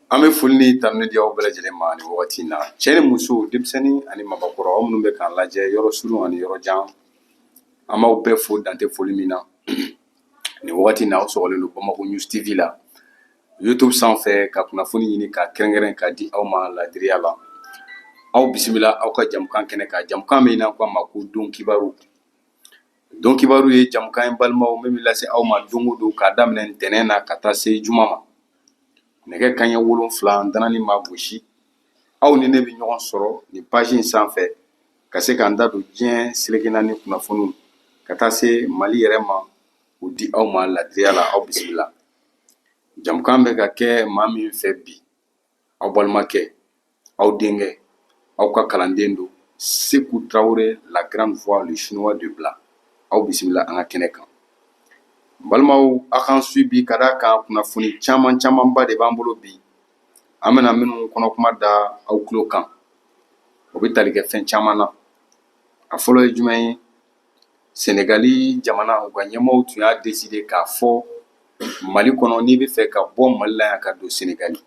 An bɛ foli ni tanuni di aw bɛɛ lajɛlen ma nin wagati in na, cɛ ni muso, denmisɛnnin ani mabakɔrɔ, aw minnu bɛ k'an lajɛ yɔrɔ surun ani yɔrɔ jan, an b'aw bɛɛ fo dante foli min na nin wagati in na. Aw sɔgɔlen don Bamako News TV la YouTube sanfɛ, ka kunnafoni ɲini ka kɛrɛnkɛrɛn ka di aw ma ladiriya la. Aw bisimila aw ka jamukan kɛnɛ kan, jamukan min n'an ko a ma ko Don Kibaru. Don Kibaru ye jamukan ye, balimaw, min bɛ lase aw ma don o don k'a daminɛ ntɛnɛn na ka taa se juma ma, nɛgɛ kanɲɛ 7 danani ma gosi. Aw ni ne bɛ ɲɔgɔn sɔrɔ nin page in sanfɛ ka se k'an da don diɲɛ seleke naani kunnafoniw ka taa se Mali yɛrɛ ma, o di aw ma ladiriya la. Aw bisimila. Jamukan bɛ ka kɛ maa min fɛ bi, aw balimakɛ, aw denkɛ, aw ka kalanden don, Seku Tarawele, la grande voix, le chinois de Bla. Aw bisimila an ka kɛnɛ kan, balimaw. Aw k'an su bi ka d'a kan kunnafoni caman camanba de b'an bolo bi, an bɛna minnu kɔnɔ kuma da aw tulo kan. O bɛ tali kɛ fɛn caman na. A fɔlɔ ye jumɛn ye? Senegali jamana, u ka ɲɛmɔgɔw tun y'a décider k'a fɔ Mali kɔnɔ, n'i bɛ fɛ ka bɔ Mali la yan ka don Senegali,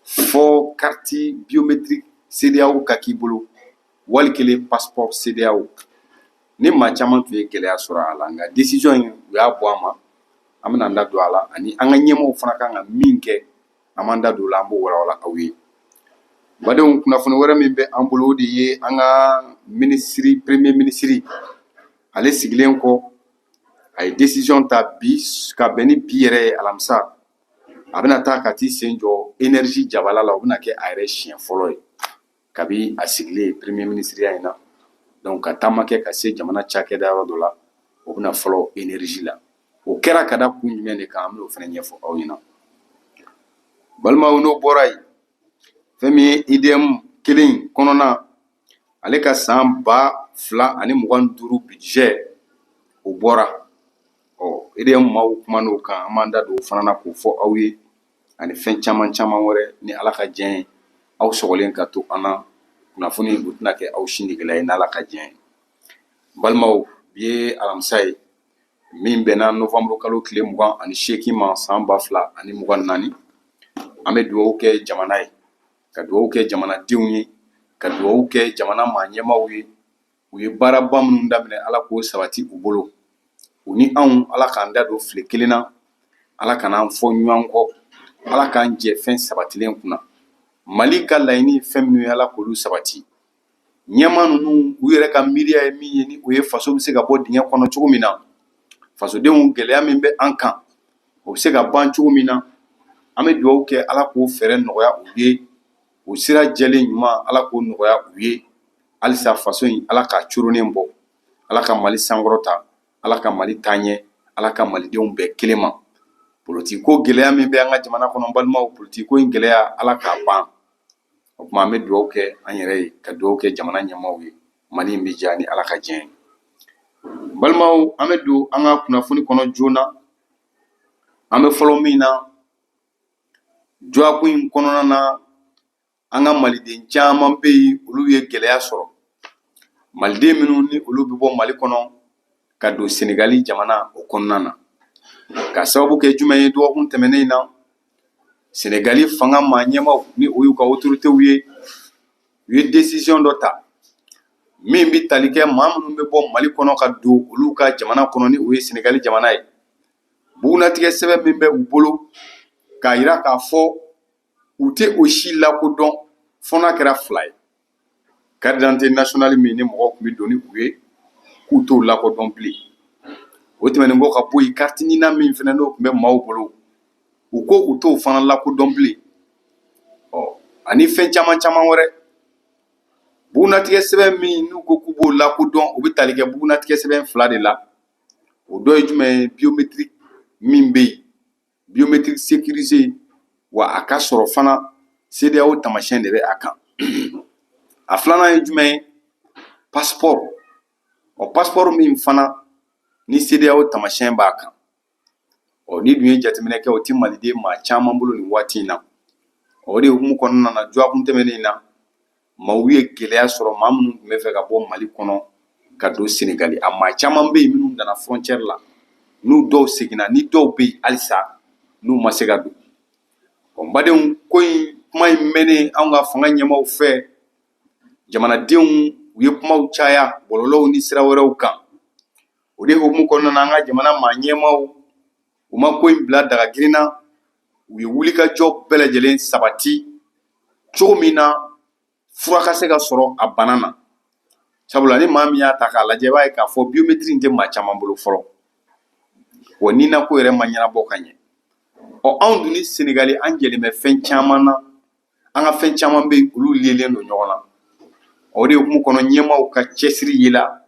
fɔ carte biométrique CEDEAO ka k'i bolo, wali kelen passeport CEDEAO. Ni maa caman tun ye gɛlɛya sɔrɔ a la, nka décision in, u y'a bɔ a ma. An bɛna an da don a la, ani an ka ɲɛmɔgɔw fana kan ka min kɛ, an b'an da don o la, an b'o walawala aw ye. Badenw, kunnafoni wɛrɛ min bɛ an bolo, o de ye an ka minisiri, premier ministre, ale sigilen kɔ, a ye décision ta bi ka bɛn ni bi yɛrɛ ye, alamisa. A bɛna taa ka t'i sen jɔ énergie jabala la. O bɛna kɛ a yɛrɛ siɲɛ fɔlɔ ye kabi a sigilen premier ministre ya in na. Donc ka taama kɛ ka se jamana cakɛda yɔrɔ dɔ la, o bɛna fɔlɔ énergie la. O kɛra ka da kun jumɛn de kan? An bɛn'o fana ɲɛfɔ aw ɲɛna, balimaw. N'o bɔra yen, fɛn min ye EDM kelen in kɔnɔna, ale ka san 2025 budget, o bɔra. Ɔ, EDM maaw kuma n'o kan, an b'an da don o fana na k'o fɔ aw ye, ani fɛn caman caman wɛrɛ, ni Ala ka diɲɛ ye. Aw sɔgɔlen ka to an na, kunnafoni o tɛna kɛ aw si negela ye, n'Ala ka diɲɛ ye. Balimaw, bi ye alamisa ye min bɛnna novembre kalo tile 28 ma, san 2024. An bɛ dugawu kɛ jamana ye, ka dugawu kɛ jamanadenw ye, ka dugawu kɛ jamana maa ɲɛmaaw ye. U ye baaraba minnu daminɛ, Ala k'o sabati u bolo. U ni anw, Ala k'an da don file kelen na, Ala kan'an fɔ ɲɔgɔn kɔ, Ala k'an jɛ fɛn sabatilen kunna. Mali ka laɲini ye fɛn minnu ye, Ala k'olu sabati. Ɲɛmaa ninnu, u yɛrɛ ka miiriya ye min ye, ni o ye faso bɛ se ka bɔ dingɛ kɔnɔ cogo min na, fasodenw gɛlɛya min bɛ an kan, o bɛ se ka ban cogo min na, an bɛ dugawu kɛ, Ala k'o fɛɛrɛ nɔgɔya u ye, o sira jɛlen ɲuman, Ala k'o nɔgɔya u ye. Halisa faso in, Ala k'a coronnen bɔ, Ala ka Mali sankɔrɔta, Ala ka Mali taa ɲɛ, Ala ka malidenw bɛɛ kelen ma. Politiki ko gɛlɛya min bɛ an ka jamana kɔnɔ, balimaw, politiki ko in gɛlɛya, Ala k'a ban. O tuma, an bɛ dugawu kɛ an yɛrɛ ye, ka dugawu kɛ jamana ɲɛmaaw ye. Mali in bɛ diya ni Ala ka diɲɛ ye. Balimaw, an bɛ don an ka kunnafoni kɔnɔ joona. An bɛ fɔlɔ min na, dɔgɔkun in kɔnɔna na, an ka maliden caman bɛ yen, olu ye gɛlɛya sɔrɔ. Maliden minnu ni olu bɛ bɔ Mali kɔnɔ ka don Senegali jamana o kɔnɔna na, ka sababu kɛ jumɛn ye? Dɔgɔkun tɛmɛnen in na, Senegali fanga maa ɲɛmaaw, ni o y'u ka autorités ye, u ye décision dɔ ta min bɛ tali kɛ maa minnu bɛ bɔ Mali kɔnɔ ka don olu ka jamana kɔnɔ, ni o ye Senegali jamana ye. Bugunatigɛ sɛbɛn min bɛ u bolo k'a yira k'a fɔ u tɛ o si lakodɔn, fo n'a kɛra fila ye: carte d'identité nationale min ni mɔgɔw tun bɛ don ni u ye, k'u t'o lakodɔn bilen. O tɛmɛnen kɔ ka bɔ yen, carte NINA min fana n'o tun bɛ maaw bolo, u ko u t'o fana lakodɔn bilen. Ɔ, ani fɛn caman caman wɛrɛ. Bugunatigɛ sɛbɛn min n'u ko k'u b'o lakodɔn, o bɛ tali kɛ bugunatigɛ sɛbɛn fila de la. O dɔ ye jumɛn ye? Biométrique min bɛ yen, biométrique sécurisé, wa a ka sɔrɔ fana CEDEAO taamasiyɛn de bɛ a kan. A filanan ye jumɛn ye? Passeport. Ɔ, passeport min fana ni CEDEAO taamasiyɛn b'a kan. Ɔ, ni dun ye jateminɛ kɛ, o ti maliden maa caman bolo nin waati in na. O de hukumu kɔnɔna na, dɔgɔkun tɛmɛnen in na, maaw ye gɛlɛya sɔrɔ, maa minnu tun bɛ fɛ ka bɔ Mali kɔnɔ ka don Senegali. A maa caman bɛ yen minnu nana frontière la, n'u dɔw seginna, ni dɔw bɛ yen halisa n'u ma se ka don. N badenw, ko in kuma in mɛnnen anw ka fanga ɲɛmaaw fɛ, jamanadenw u ye kumaw caya bɔlɔlɔw ni sira wɛrɛw kan. O de hukumu kɔnɔna na, an ka jamana maa ɲɛmaaw u ma ko in bila daga girin na, u ye wulikajɔ bɛɛ lajɛlen sabati cogo min na fura ka se ka sɔrɔ a bana na. Sabula ni maa min y'a ta k'a lajɛ, i b'a ye k'a fɔ biométrie in tɛ maa caman bolo fɔlɔ, wa nina ko yɛrɛ ma ɲɛnabɔ ka ɲɛ. Ɔ, anw dun ni Senegali an jɛlen bɛ fɛn caman na, an ka fɛn caman bɛ yen, olu lielen don ɲɔgɔn na. O de hukumu kɔnɔ, ɲɛmaaw ka cɛsiri yela,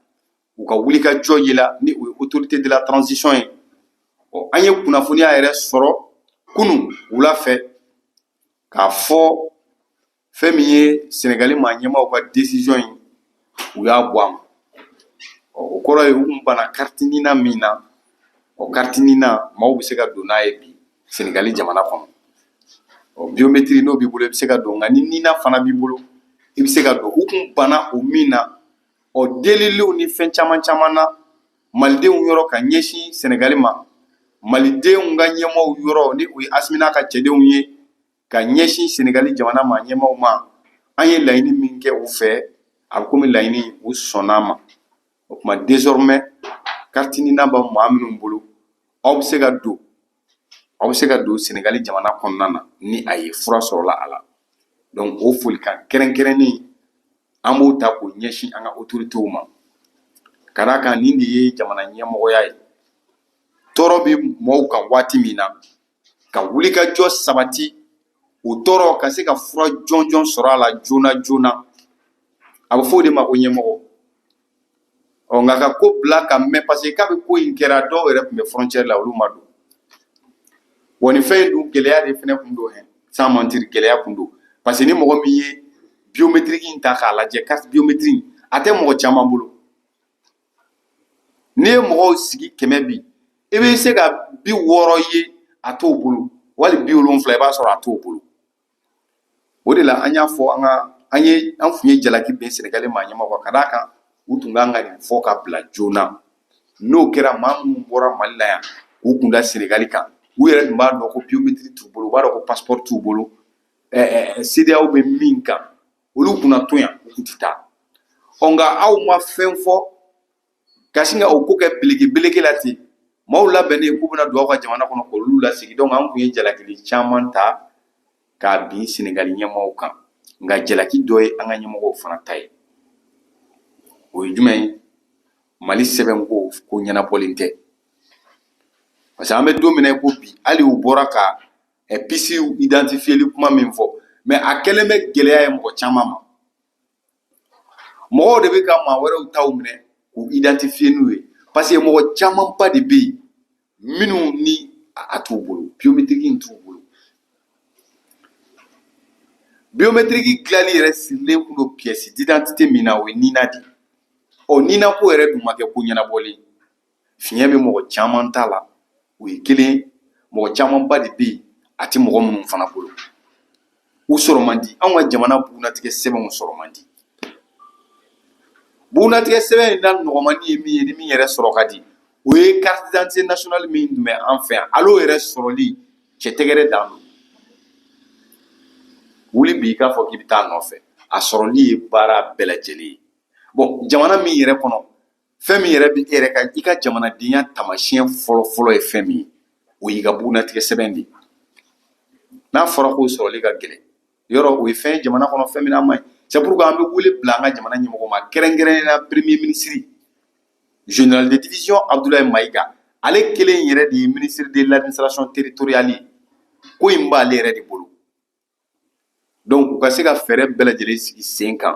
u ka wulikajɔ yela, ni o ye autorité de la transition ye. Ɔ, an ye kunnafoniya yɛrɛ sɔrɔ kunun wula fɛ k'a fɔ fɛn min ye Senegali maa ɲɛmaaw ka décision ye, u y'a bɔ a ma. Ɔ, o kɔrɔ ye u kun banna carte nina min na, ɔ, carte nina maaw bɛ se ka don n'a ye bi Senegali jamana kɔnɔ. Ɔ, biométrie n'o b'i bolo, i bɛ se ka don, nka ni nina fana b'i bolo, i bɛ se ka don. U kun banna o min na, ɔ, deliliw ni fɛn caman caman na malidenw yɔrɔ ka ɲɛsin Senegali ma, malidenw ka ɲɛmaaw yɔrɔ, ni o ye Asimi n'a ka cɛdenw ye, ka ɲɛsin Senegali jamana maa ɲɛmaaw ma, an ye laɲini min kɛ u fɛ, a bɛ komi laɲini u sɔnna a ma. O tuma, désormais carte nina bɛ maa minnu bolo, aw bɛ se ka don, aw bɛ se ka don Senegali jamana kɔnɔna na ni a ye fura sɔrɔla a la. Donc o folikan kɛrɛnkɛrɛnnen, an b'o ta k'o ɲɛsin an ka autorités ma, ka d'a kan nin de ye jamana ɲɛmɔgɔya ye. Tɔɔrɔ bɛ mɔgɔw kan waati min na, ka wulikajɔ sabati, o tɔɔrɔ ka se ka fura jɔnjɔn sɔrɔ a la joona joona, a bɛ fɔ o de ma ko ɲɛmɔgɔ. Ɔ, nka ka ko bila ka mɛn, parce que kabi ko in kɛra, dɔw yɛrɛ tun bɛ frontière la, olu ma don. Wa nin fɛn in dun, gɛlɛya de fɛnɛ kun don hɛn, sans mentir, gɛlɛya kun don, parce que ni mɔgɔ min ye biométrique in ta k'a lajɛ, carte biométrique, a tɛ mɔgɔ caman bolo. N'i ye mɔgɔw sigi 100 bi, i bɛ se ka 60 ye a t'o bolo, wali 70, i b'a sɔrɔ a t'o bolo. O de la an y'a fɔ, an ka an ye an tun ye jalaki bin Senegali maa ɲɛmɔgɔ kan, ka d'a kan u tun kan ka nin fɔ ka bila joona. N'o kɛra, maa minnu bɔra Mali la yan k'u kun da Senegali kan, u yɛrɛ tun b'a dɔn ko biométrie t'u bolo, u b'a dɔn ko passeport t'u bolo, CEDEAO bɛ min kan, olu kunna to yan, u kun tɛ taa. Ɔ, nka aw ma fɛn fɔ ka sin ka o ko kɛ beleke beleke la ten, maaw labɛnnen k'u bɛna don aw ka jamana kɔnɔ k'olu lasigi. Donc an tun ye jalakili caman ta k'a bin Senegali ɲɛmaaw kan, nka jalaki dɔ ye an ka ɲɛmɔgɔw fana ta ye. O ye jumɛn ye? Mali sɛbɛnko ko ɲɛnabɔlen tɛ, parce que an bɛ don min na i ko bi, hali u bɔra ka puce identifier kuma min fɔ, mais a kɛlen bɛ gɛlɛya ye mɔgɔ caman ma. Mɔgɔw de bɛ ka maa wɛrɛw taw minɛ k'u identifier n'u ye, parce que mɔgɔ camanba de bɛ yen minnu ni a t'u bolo, biométrique in t'u bolo. Biométrique dilanli yɛrɛ sirilen kun don pièce d'identité min na, o ye nina de ye. Ɔ, nina ko yɛrɛ dun ma kɛ ko ɲɛnabɔlen, fiɲɛ bɛ mɔgɔ caman ta la, o ye kelen ye. Mɔgɔ camanba de bɛ yen, a tɛ mɔgɔ minnu fana bolo, u sɔrɔ man di. Anw ka jamana bugunnatigɛ sɛbɛnw sɔrɔ man di. Bugunnatigɛ sɛbɛn in na nɔgɔmani ye min ye, ni min yɛrɛ sɔrɔ ka di, o ye carte d'identité nationale min tun bɛ an fɛ yan. Al'o yɛrɛ sɔrɔli, cɛ tɛgɛrɛ dan don. Wuli bi k'a fɔ k'i bɛ taa nɔfɛ, a sɔrɔli ye baara bɛɛ lajɛlen ye. Bon, jamana min yɛrɛ kɔnɔ, fɛn min yɛrɛ bɛ e yɛrɛ ka i ka jamanadenya taamasiyɛn fɔlɔ fɔlɔ ye fɛn min ye, o y'i ka bugunnatigɛ sɛbɛn de ye. N'a fɔra k'o sɔrɔli ka gɛlɛn yɔrɔ, o ye fɛn ye jamana kɔnɔ, fɛn min n'a man ɲi. C'est pourquoi an bɛ wele bila an ka jamana ɲɛmɔgɔ ma, kɛrɛnkɛrɛnnenya la premier ministre, général de division Abdoulaye Maïga. Ale kelen yɛrɛ de ye ministre de l'administration territoriale ye, ko in b'ale yɛrɛ de bolo. Donc u ka se ka fɛɛrɛ bɛɛ lajɛlen sigi sen kan,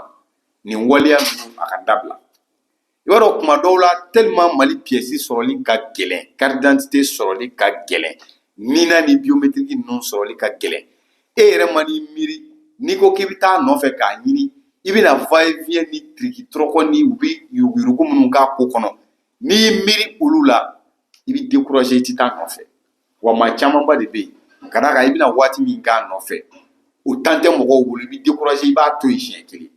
nin waleya ninnu a ka dabila. I b'a dɔn, kuma dɔw la, tellement Mali pièce sɔrɔli ka gɛlɛn, carte d'identité sɔrɔli ka gɛlɛn, nina ni biométrique ninnu sɔrɔli ka gɛlɛn, e yɛrɛ ma n'i miiri n'i ko k'i bɛ taa nɔfɛ k'a ɲini, i bɛna va et vient ni tiriki tɔrɔkɔ ni u bɛ yuruguyurugu minnu k'a ko kɔnɔ. N'i y'i miiri olu la, i bɛ décourager, i tɛ taa nɔfɛ. Wa maa camanba de bɛ yen, ka d'a kan i bɛna waati min k'a nɔfɛ, o temps tɛ mɔgɔw bolo, i bɛ décourager, i b'a to yen siɲɛ kelen.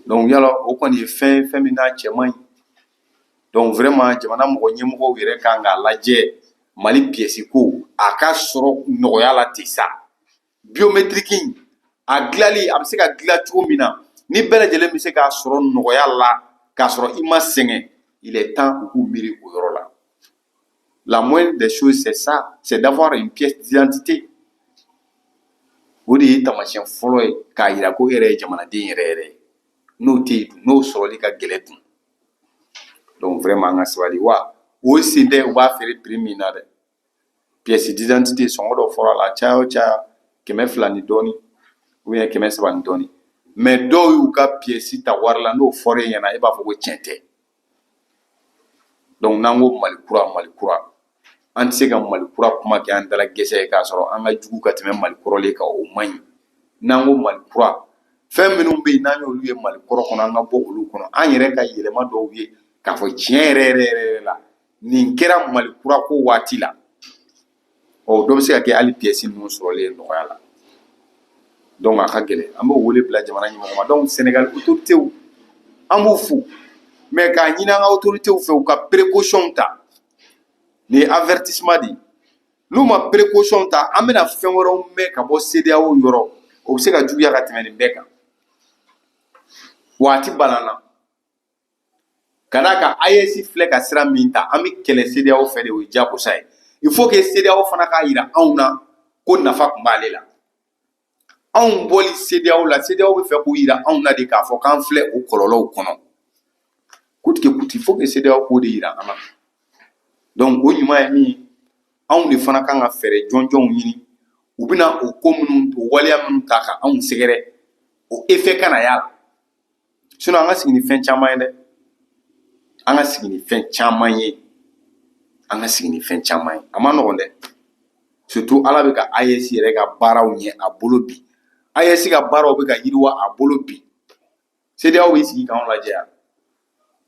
Donc yala o kɔni ye fɛn fɛn min n'a cɛ man ɲi. Donc vraiment, jamana mɔgɔ ɲɛmɔgɔw yɛrɛ kan k'a lajɛ, Mali pièce ko. A ka sɔrɔ nɔgɔya la ten sa. Biométrique in, a dilali, a bɛ se ka dilan cogo min na ni bɛɛ lajɛlen bɛ se k'a sɔrɔ nɔgɔya la k'a sɔrɔ i ma sɛgɛn. Il est temps u k'u miiri o yɔrɔ la. La moindre des choses, c'est ça, c'est d'avoir une pièce d'identité. O de ye taamasiyɛn fɔlɔ ye k'a yira ko e yɛrɛ ye jamanaden yɛrɛ yɛrɛ ye. N'o tɛ yen dun, n'o sɔrɔli ka gɛlɛn dun? Donc vraiment, an ka sabali. Wa o sen tɛ, u b'a feere prix min na dɛ, pièce d'identité sɔngɔ dɔ fɔra la, caya o caya 200 ni dɔɔni ou bien 300 ni dɔɔni. Mais dɔw y'u ka pièce ta wari la, n'o fɔra e ɲɛna, e b'a fɔ ko tiɲɛ tɛ. Donc n'an ko Mali kura, Mali kura, an tɛ se ka Mali kura kuma kɛ an dala gɛsɛ ye k'a sɔrɔ an ka jugu ka tɛmɛ Mali kɔrɔlen kan. O man ɲi. N'an ko Mali kura, fɛn minnu bɛ yen n'an y'olu ye Mali kɔrɔ kɔnɔ, an ka bɔ olu kɔnɔ, an yɛrɛ ka yɛlɛma dɔw ye k'a fɔ tiɲɛ yɛrɛ yɛrɛ yɛrɛ la, nin kɛra Mali kura ko waati la. Ɔ, dɔ bɛ se ka kɛ hali pièce ninnu sɔrɔlen nɔgɔya la. Donc a ka gɛlɛn, an b'o wele bila jamana ɲɛmɔgɔ ma. Donc Sénégal autorités, an b'u fo, mais k'a ɲini an ka autorités fɛ, u ka précaution ta. Nin ye avertissement de ye. N'u ma précaution ta, an bɛna fɛn wɛrɛw mɛn ka bɔ CEDEAO yɔrɔ, o bɛ se ka juguya ka tɛmɛ nin bɛɛ kan. Wa a ti bala na ka d'a kan, AES filɛ ka sira min ta, an bɛ kɛlɛ CEDEAO fɛ de, o ye diyagosa ye. Il faut que CEDEAO fana k'a yira anw na ko nafa tun b'ale la. Anw bɔli CEDEAO la, CEDEAO bɛ fɛ k'o yira anw na de, k'a fɔ k'an filɛ o kɔlɔlɔw kɔnɔ. Coûte que coûte, il faut que CEDEAO k'o de yira an na. Donc o ɲuman ye min ye, anw de fana kan ka fɛɛrɛ jɔnjɔnw ɲini. U bɛna o ko minnu, o waleya minnu ta ka anw sɛgɛrɛ, o effet kana y'a la. Sinon an ka sigi ni fɛn caman ye dɛ, an ka sigi ni fɛn caman ye, an ka sigi ni fɛn caman ye. A ma nɔgɔn dɛ, surtout Ala bɛ ka AES yɛrɛ ka baaraw ɲɛ a bolo bi. AES ka baaraw bɛ ka yiriwa a bolo bi. CEDEAO bɛ sigi k'anw lajɛ yan,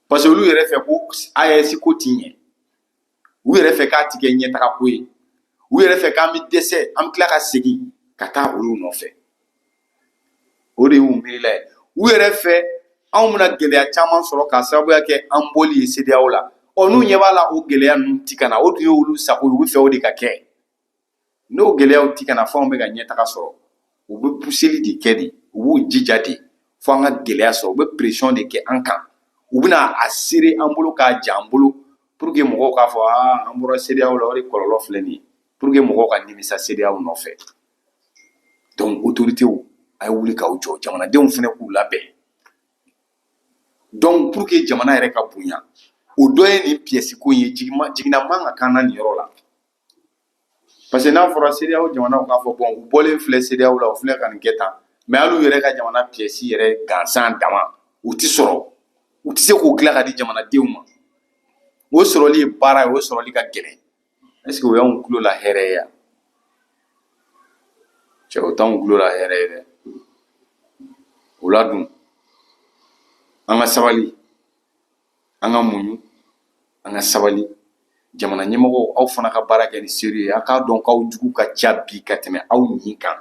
parce que olu yɛrɛ fɛ ko AES ko ti ɲɛ, u yɛrɛ fɛ k'a ti kɛ ɲɛtaga ko ye, u yɛrɛ fɛ k'an bɛ dɛsɛ, an bɛ tila ka segin ka taa olu nɔfɛ. O de y'u miirila ye. U yɛrɛ fɛ, anw bɛna gɛlɛya caman sɔrɔ k'a sababuya kɛ an bɔli ye CEDEAO la. Ɔ, n'u ɲɛ b'a la o gɛlɛya ninnu ti ka na, o dun ye olu sago ye, u bɛ fɛ o de ka kɛ. N'o gɛlɛyaw ti ka na fo anw bɛ ka ɲɛtaga sɔrɔ, u bɛ puseli de kɛ de, u b'u jija de fo an ka gɛlɛya sɔrɔ. U bɛ pression de kɛ an kan, u bɛna a sere an bolo k'a ja an bolo, pour que mɔgɔw k'a fɔ: aa, an bɔra CEDEAO la, o de kɔlɔlɔ filɛ nin ye, pour que mɔgɔw ka nimisa CEDEAO nɔfɛ. Donc autorités, a ye wuli k'aw jɔ, jamanadenw fana k'u labɛn. Donc pour que jamana yɛrɛ ka bonya, o dɔ ye nin pièce ko in ye. Jiginna man ka kan na nin yɔrɔ la, parce que n'a fɔra CEDEAO jamanaw k'a fɔ: bon, u bɔlen filɛ CEDEAO la, u filɛ ka nin kɛ tan, mais hali u yɛrɛ ka jamana pièce yɛrɛ gansan dama, u ti sɔrɔ, u ti se k'o dilan ka di jamanadenw ma. O sɔrɔli ye baara ye, o sɔrɔli ka gɛlɛn. Est ce que o y'anw tulo la hɛrɛ ye yan? Cɛ, o t'anw tulo la hɛrɛ ye dɛ. O la dun, an ka sabali, an ka muɲu, an ka sabali. Jamana ɲɛmɔgɔw, aw fana ka baara kɛ ni sérieux ye. A k'a dɔn k'aw jugu ka ca bi ka tɛmɛ aw ɲin kan.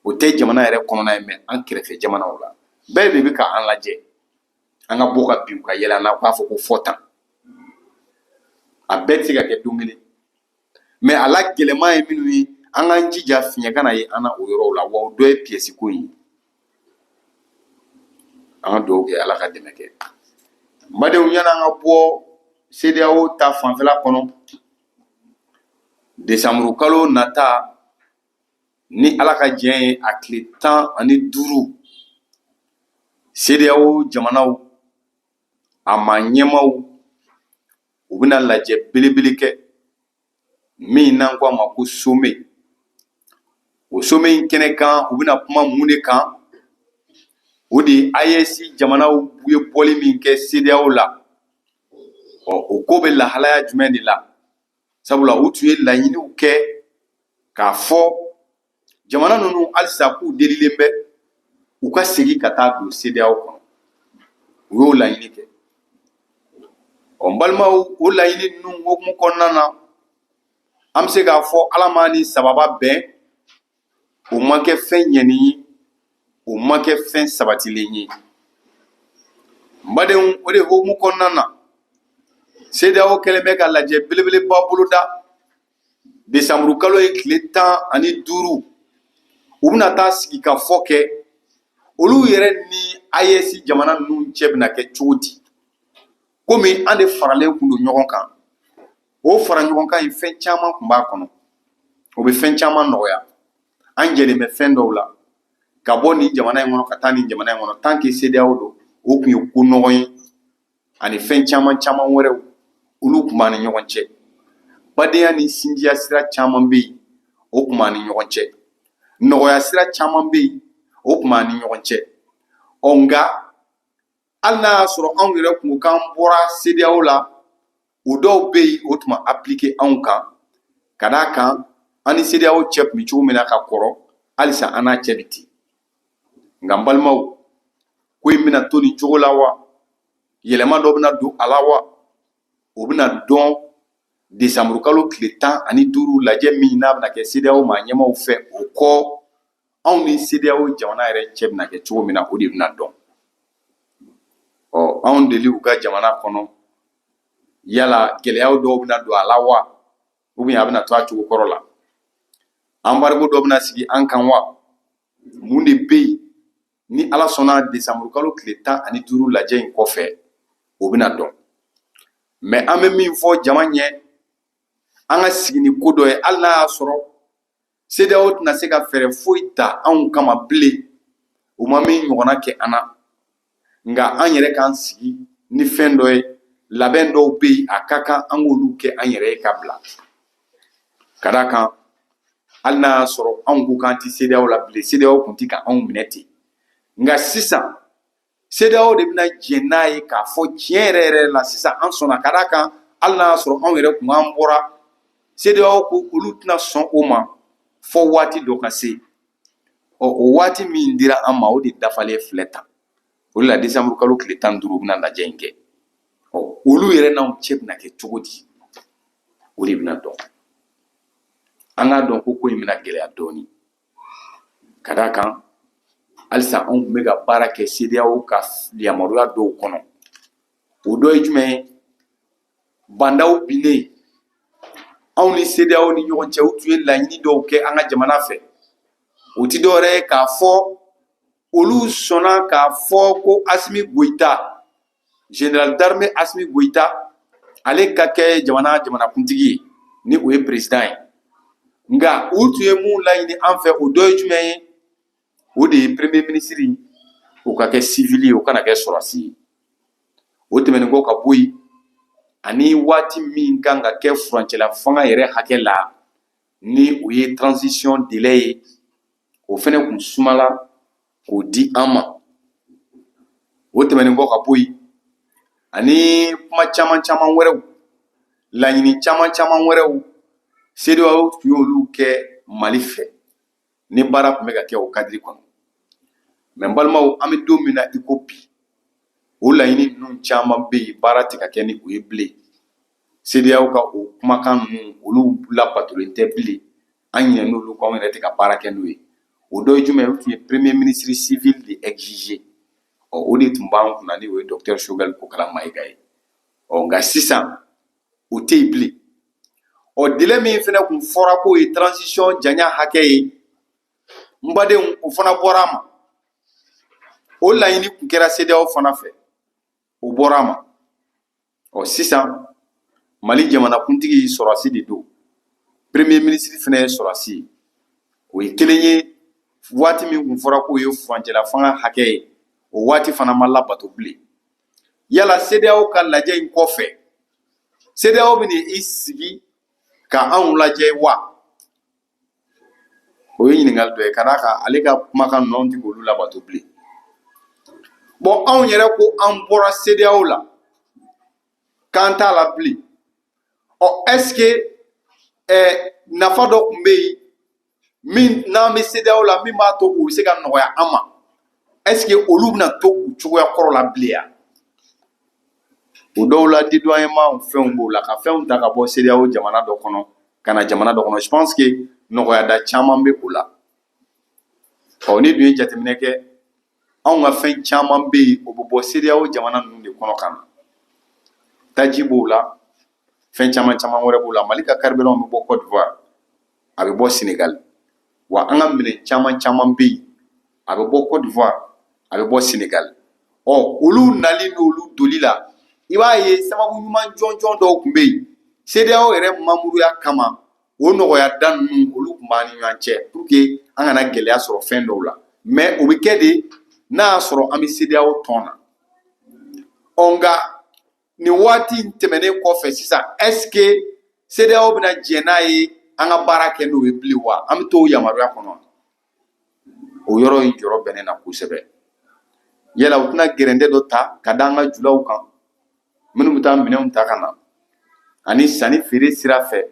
O tɛ jamana yɛrɛ kɔnɔna ye, mais an kɛrɛfɛ jamanaw la, bɛɛ de bɛ ka an lajɛ. An ka bɔ ka bin u ka yɛlɛ an na, u k'a fɔ ko fɔ tan. A bɛɛ tɛ se ka kɛ don kelen, mais a la gɛlɛman ye minnu ye, an k'an jija fiɲɛ kana ye an na o yɔrɔw la. Wa o dɔ ye pièce ko in ye. An ka dugawu kɛ, Ala ka dɛmɛ kɛ. N badenw, yanni an ka bɔ CEDEAO ta fanfɛla kɔnɔ, desanburu kalo nata, ni Ala ka jɛn ye, a tile 15, CEDEAO jamanaw a ma ɲɛmaw, u bɛna lajɛ belebele kɛ min n'an ko a ma ko sommet. O sommet in kɛnɛ kan, u bɛna kuma mun de kan? O de ye AES jamanaw ye bɔli min kɛ CEDEAO la. Ɔ, o ko bɛ lahalaya jumɛn de la? Sabula u tun ye laɲiniw kɛ k'a fɔ jamana ninnu halisa k'u delilen bɛ u ka segin ka taa don CEDEAO kɔnɔ. U y'o laɲini kɛ. Ɔ, n balimaw, o laɲini ninnu hukumu kɔnɔna na, an bɛ se k'a fɔ Ala ma ni sababa bɛn, o ma kɛ fɛn ɲɛni ye, o ma kɛ fɛn sabatilen ye. N badenw, o de hukumu kɔnɔna na, CEDEAO kɛlen bɛ ka lajɛ belebeleba boloda. Desanburu kalo ye tile 15, u bɛna taa sigi ka fɔ kɛ olu yɛrɛ ni AES jamana ninnu cɛ bɛna kɛ cogo di. Komi an de faralen kun don ɲɔgɔn kan, o fara ɲɔgɔn kan in, fɛn caman kun b'a kɔnɔ, o bɛ fɛn caman nɔgɔya. An jɛlen bɛ fɛn dɔw la ka bɔ nin jamana in kɔnɔ ka taa nin jamana in kɔnɔ. Tant que CEDEAO don, o kun ye ko nɔgɔn ye, ani fɛn caman caman wɛrɛw, olu kun b'an ni ɲɔgɔn cɛ. Badenya ni sinjiya sira caman bɛ yen, o kun b'an ni ɲɔgɔn cɛ. Nɔgɔya sira caman bɛ yen, o kun b'an ni ɲɔgɔn cɛ. Ɔ nka hali n'a y'a sɔrɔ anw yɛrɛ kun ko k'an bɔra CEDEAO la, o dɔw bɛ yen, o tun ma appliquer anw kan, ka d'a kan an ni CEDEAO cɛ tun bɛ cogo min na ka kɔrɔ, halisa an n'a cɛ bɛ ten. Nka n balimaw, ko in bɛna to nin cogo la wa, yɛlɛma dɔ bɛna don a la wa, o bɛna dɔn desanburu kalo tile 15 lajɛ min n'a bɛna kɛ CEDEAO maa ɲɛmaaw fɛ. O kɔ, anw ni CEDEAO jamana yɛrɛ cɛ bɛna kɛ cogo min na, o de bɛna dɔn. Ɔ anw deli u ka jamana kɔnɔ, yala gɛlɛyaw dɔw bɛna don a la wa, ou bien a bɛna to a cogo kɔrɔ la? Embargo dɔ bɛna sigi an kan wa? Mun de bɛ yen? Ni Ala sɔnna, desanburu kalo tile 15 lajɛ in kɔfɛ, o bɛna dɔn. Mais an bɛ min fɔ jama ɲɛ, an ka sigi ni ko dɔ ye, hali n'a y'a sɔrɔ CEDEAO tɛna se ka fɛɛrɛ foyi ta anw kama bilen, u ma min ɲɔgɔnna kɛ an na, nka an yɛrɛ k'an sigi ni fɛn dɔ ye. Labɛn dɔw bɛ yen, a ka kan an k'olu kɛ an yɛrɛ ye ka bila, ka d'a kan hali n'a y'a sɔrɔ anw ko k'an ti CEDEAO la bilen, CEDEAO kun ti ka anw minɛ ten. Nka sisan CEDEAO de bɛna jɛn n'a ye k'a fɔ tiɲɛ yɛrɛ yɛrɛ la sisan an sɔnna, ka d'a kan hali n'a y'a sɔrɔ anw yɛrɛ kun an bɔra, CEDEAO ko olu tɛna sɔn o ma fɔ waati dɔ ka se. Ɔ o waati min dira an ma, o de dafalen filɛ tan. O de la desanburu kalo tile 15 bɛna lajɛ in kɛ. Ɔ olu yɛrɛ n'anw cɛ bɛna kɛ cogo di, o de bɛna dɔn. An k'a dɔn ko ko in bɛna gɛlɛya dɔɔnin, ka d'a kan halisa anw tun bɛ ka baara kɛ CEDEAO ka yamaruya dɔw kɔnɔ. O dɔ ye jumɛn ye? Bah N'Daw binnen, anw ni CEDEAO ni ɲɔgɔn cɛ, u tun ye laɲini dɔw kɛ an ka jamana fɛ. O ti dɔwɛrɛ ye k'a fɔ olu sɔnna k'a fɔ ko Asimi Goyita, général d'armée Asimi Goyita, ale ka kɛ jamana jamanakuntigi ye, ni o ye président ye. Nka u tun ye mun laɲini an fɛ, o dɔ ye jumɛn ye? O de ye premier ministre, o ka kɛ civil ye, o kana kɛ sɔrɔdasi ye. O tɛmɛnen kɔ ka bɔ yen, ani waati min kan ka kɛ furancɛla fanga yɛrɛ hakɛ la, ni o ye transition délai ye, o fɛnɛ kun sumala k'o di an ma. O tɛmɛnen kɔ ka bɔ yen, ani kuma caman caman wɛrɛw, laɲini caman caman wɛrɛw, CEDEAO tun y'olu kɛ Mali fɛ ni baara tun bɛ ka kɛ o cadre kɔnɔ. Mais n balimaw, an bɛ don min na i ko bi, o laɲini ninnu caman bɛ yen, baara tɛ ka kɛ ni o ye bilen. CEDEAO ka o kumakan ninnu, olu labatolen tɛ bilen. An ɲinɛn'olu kɔ, anw yɛrɛ tɛ ka baara kɛ n'o ye. O dɔ ye jumɛn ye? O tun ye premier ministre civil de exiger. Ɔ o de tun b'an kunna, ni o ye docteur Choguel Kokala Mayiga ye. Ɔ nka sisan o tɛ yen bilen. Ɔ délai min fana kun fɔra k'o ye transition janya hakɛ ye, n badenw, o fana bɔra a ma. O laɲini kun kɛra CEDEAO fana fɛ, o bɔra a ma. Ɔ sisan Mali jamanakuntigi sɔrɔdasi de don, premier ministre fana ye sɔrɔdasi ye, o ye kelen ye. Waati min kun fɔra k'o ye furancɛla fanga hakɛ ye, o waati fana ma labato bilen. Yala CEDEAO ka lajɛ in kɔfɛ, CEDEAO bɛna i sigi ka anw lajɛ wa? O ye ɲininkali dɔ ye, ka d'a kan ale ka kumakan ninnu, anw tɛ k'olu labato bilen. Bon, anw yɛrɛ ko an bɔra CEDEAO la, k'an t'a la bilen. Ɔ est ce que nafa dɔ tun bɛ yen min n'an bɛ CEDEAO la, min b'a to u bɛ se ka nɔgɔya an ma? Est ce que olu bɛna to u cogoya kɔrɔ la bilen ya? O dɔw la, dédouanement fɛnw b'o la, ka fɛnw ta ka bɔ CEDEAO jamana dɔ kɔnɔ ka na jamana dɔ kɔnɔ. Je pense que nɔgɔyada caman bɛ o la. Ɔ ni dun ye jateminɛ kɛ, anw ka fɛn caman bɛ yen, o bɛ bɔ CEDEAO jamana ninnu de kɔnɔ ka na. Taji b'o la, fɛn caman caman wɛrɛ b'o la. Mali ka carburant bɛ bɔ Côte d'Ivoire. a bɛ bɔ Sénégal. Wa an ka minɛn caman caman bɛ yen, a bɛ bɔ Côte d'Ivoire, a bɛ bɔ Sénégal. Ɔ, olu nali n'olu doli la, i b'a ye sababu ɲuman jɔnjɔn dɔw tun bɛ yen CEDEAO yɛrɛ mamuruya kama. O nɔgɔya da ninnu, olu tun b'an ni ɲɔgɔn cɛ pour que an kana gɛlɛya sɔrɔ fɛn dɔw la. Mais o bɛ kɛ de n'a y'a sɔrɔ an bɛ CEDEAO tɔn na. Ɔ, nka nin waati in tɛmɛnen kɔfɛ sisan, est ce que CEDEAO bɛna jɛn n'a ye an ka baara kɛ n'o ye bilen wa? An bɛ t'o yamaruya kɔnɔ? O yɔrɔ in jɔrɔ bɛ ne na kosɛbɛ. Yala u tɛna gɛrɛntɛ dɔ ta ka da an ka julaw kan minnu bɛ taa minɛnw ta ka na, ani sanni feere sira fɛ,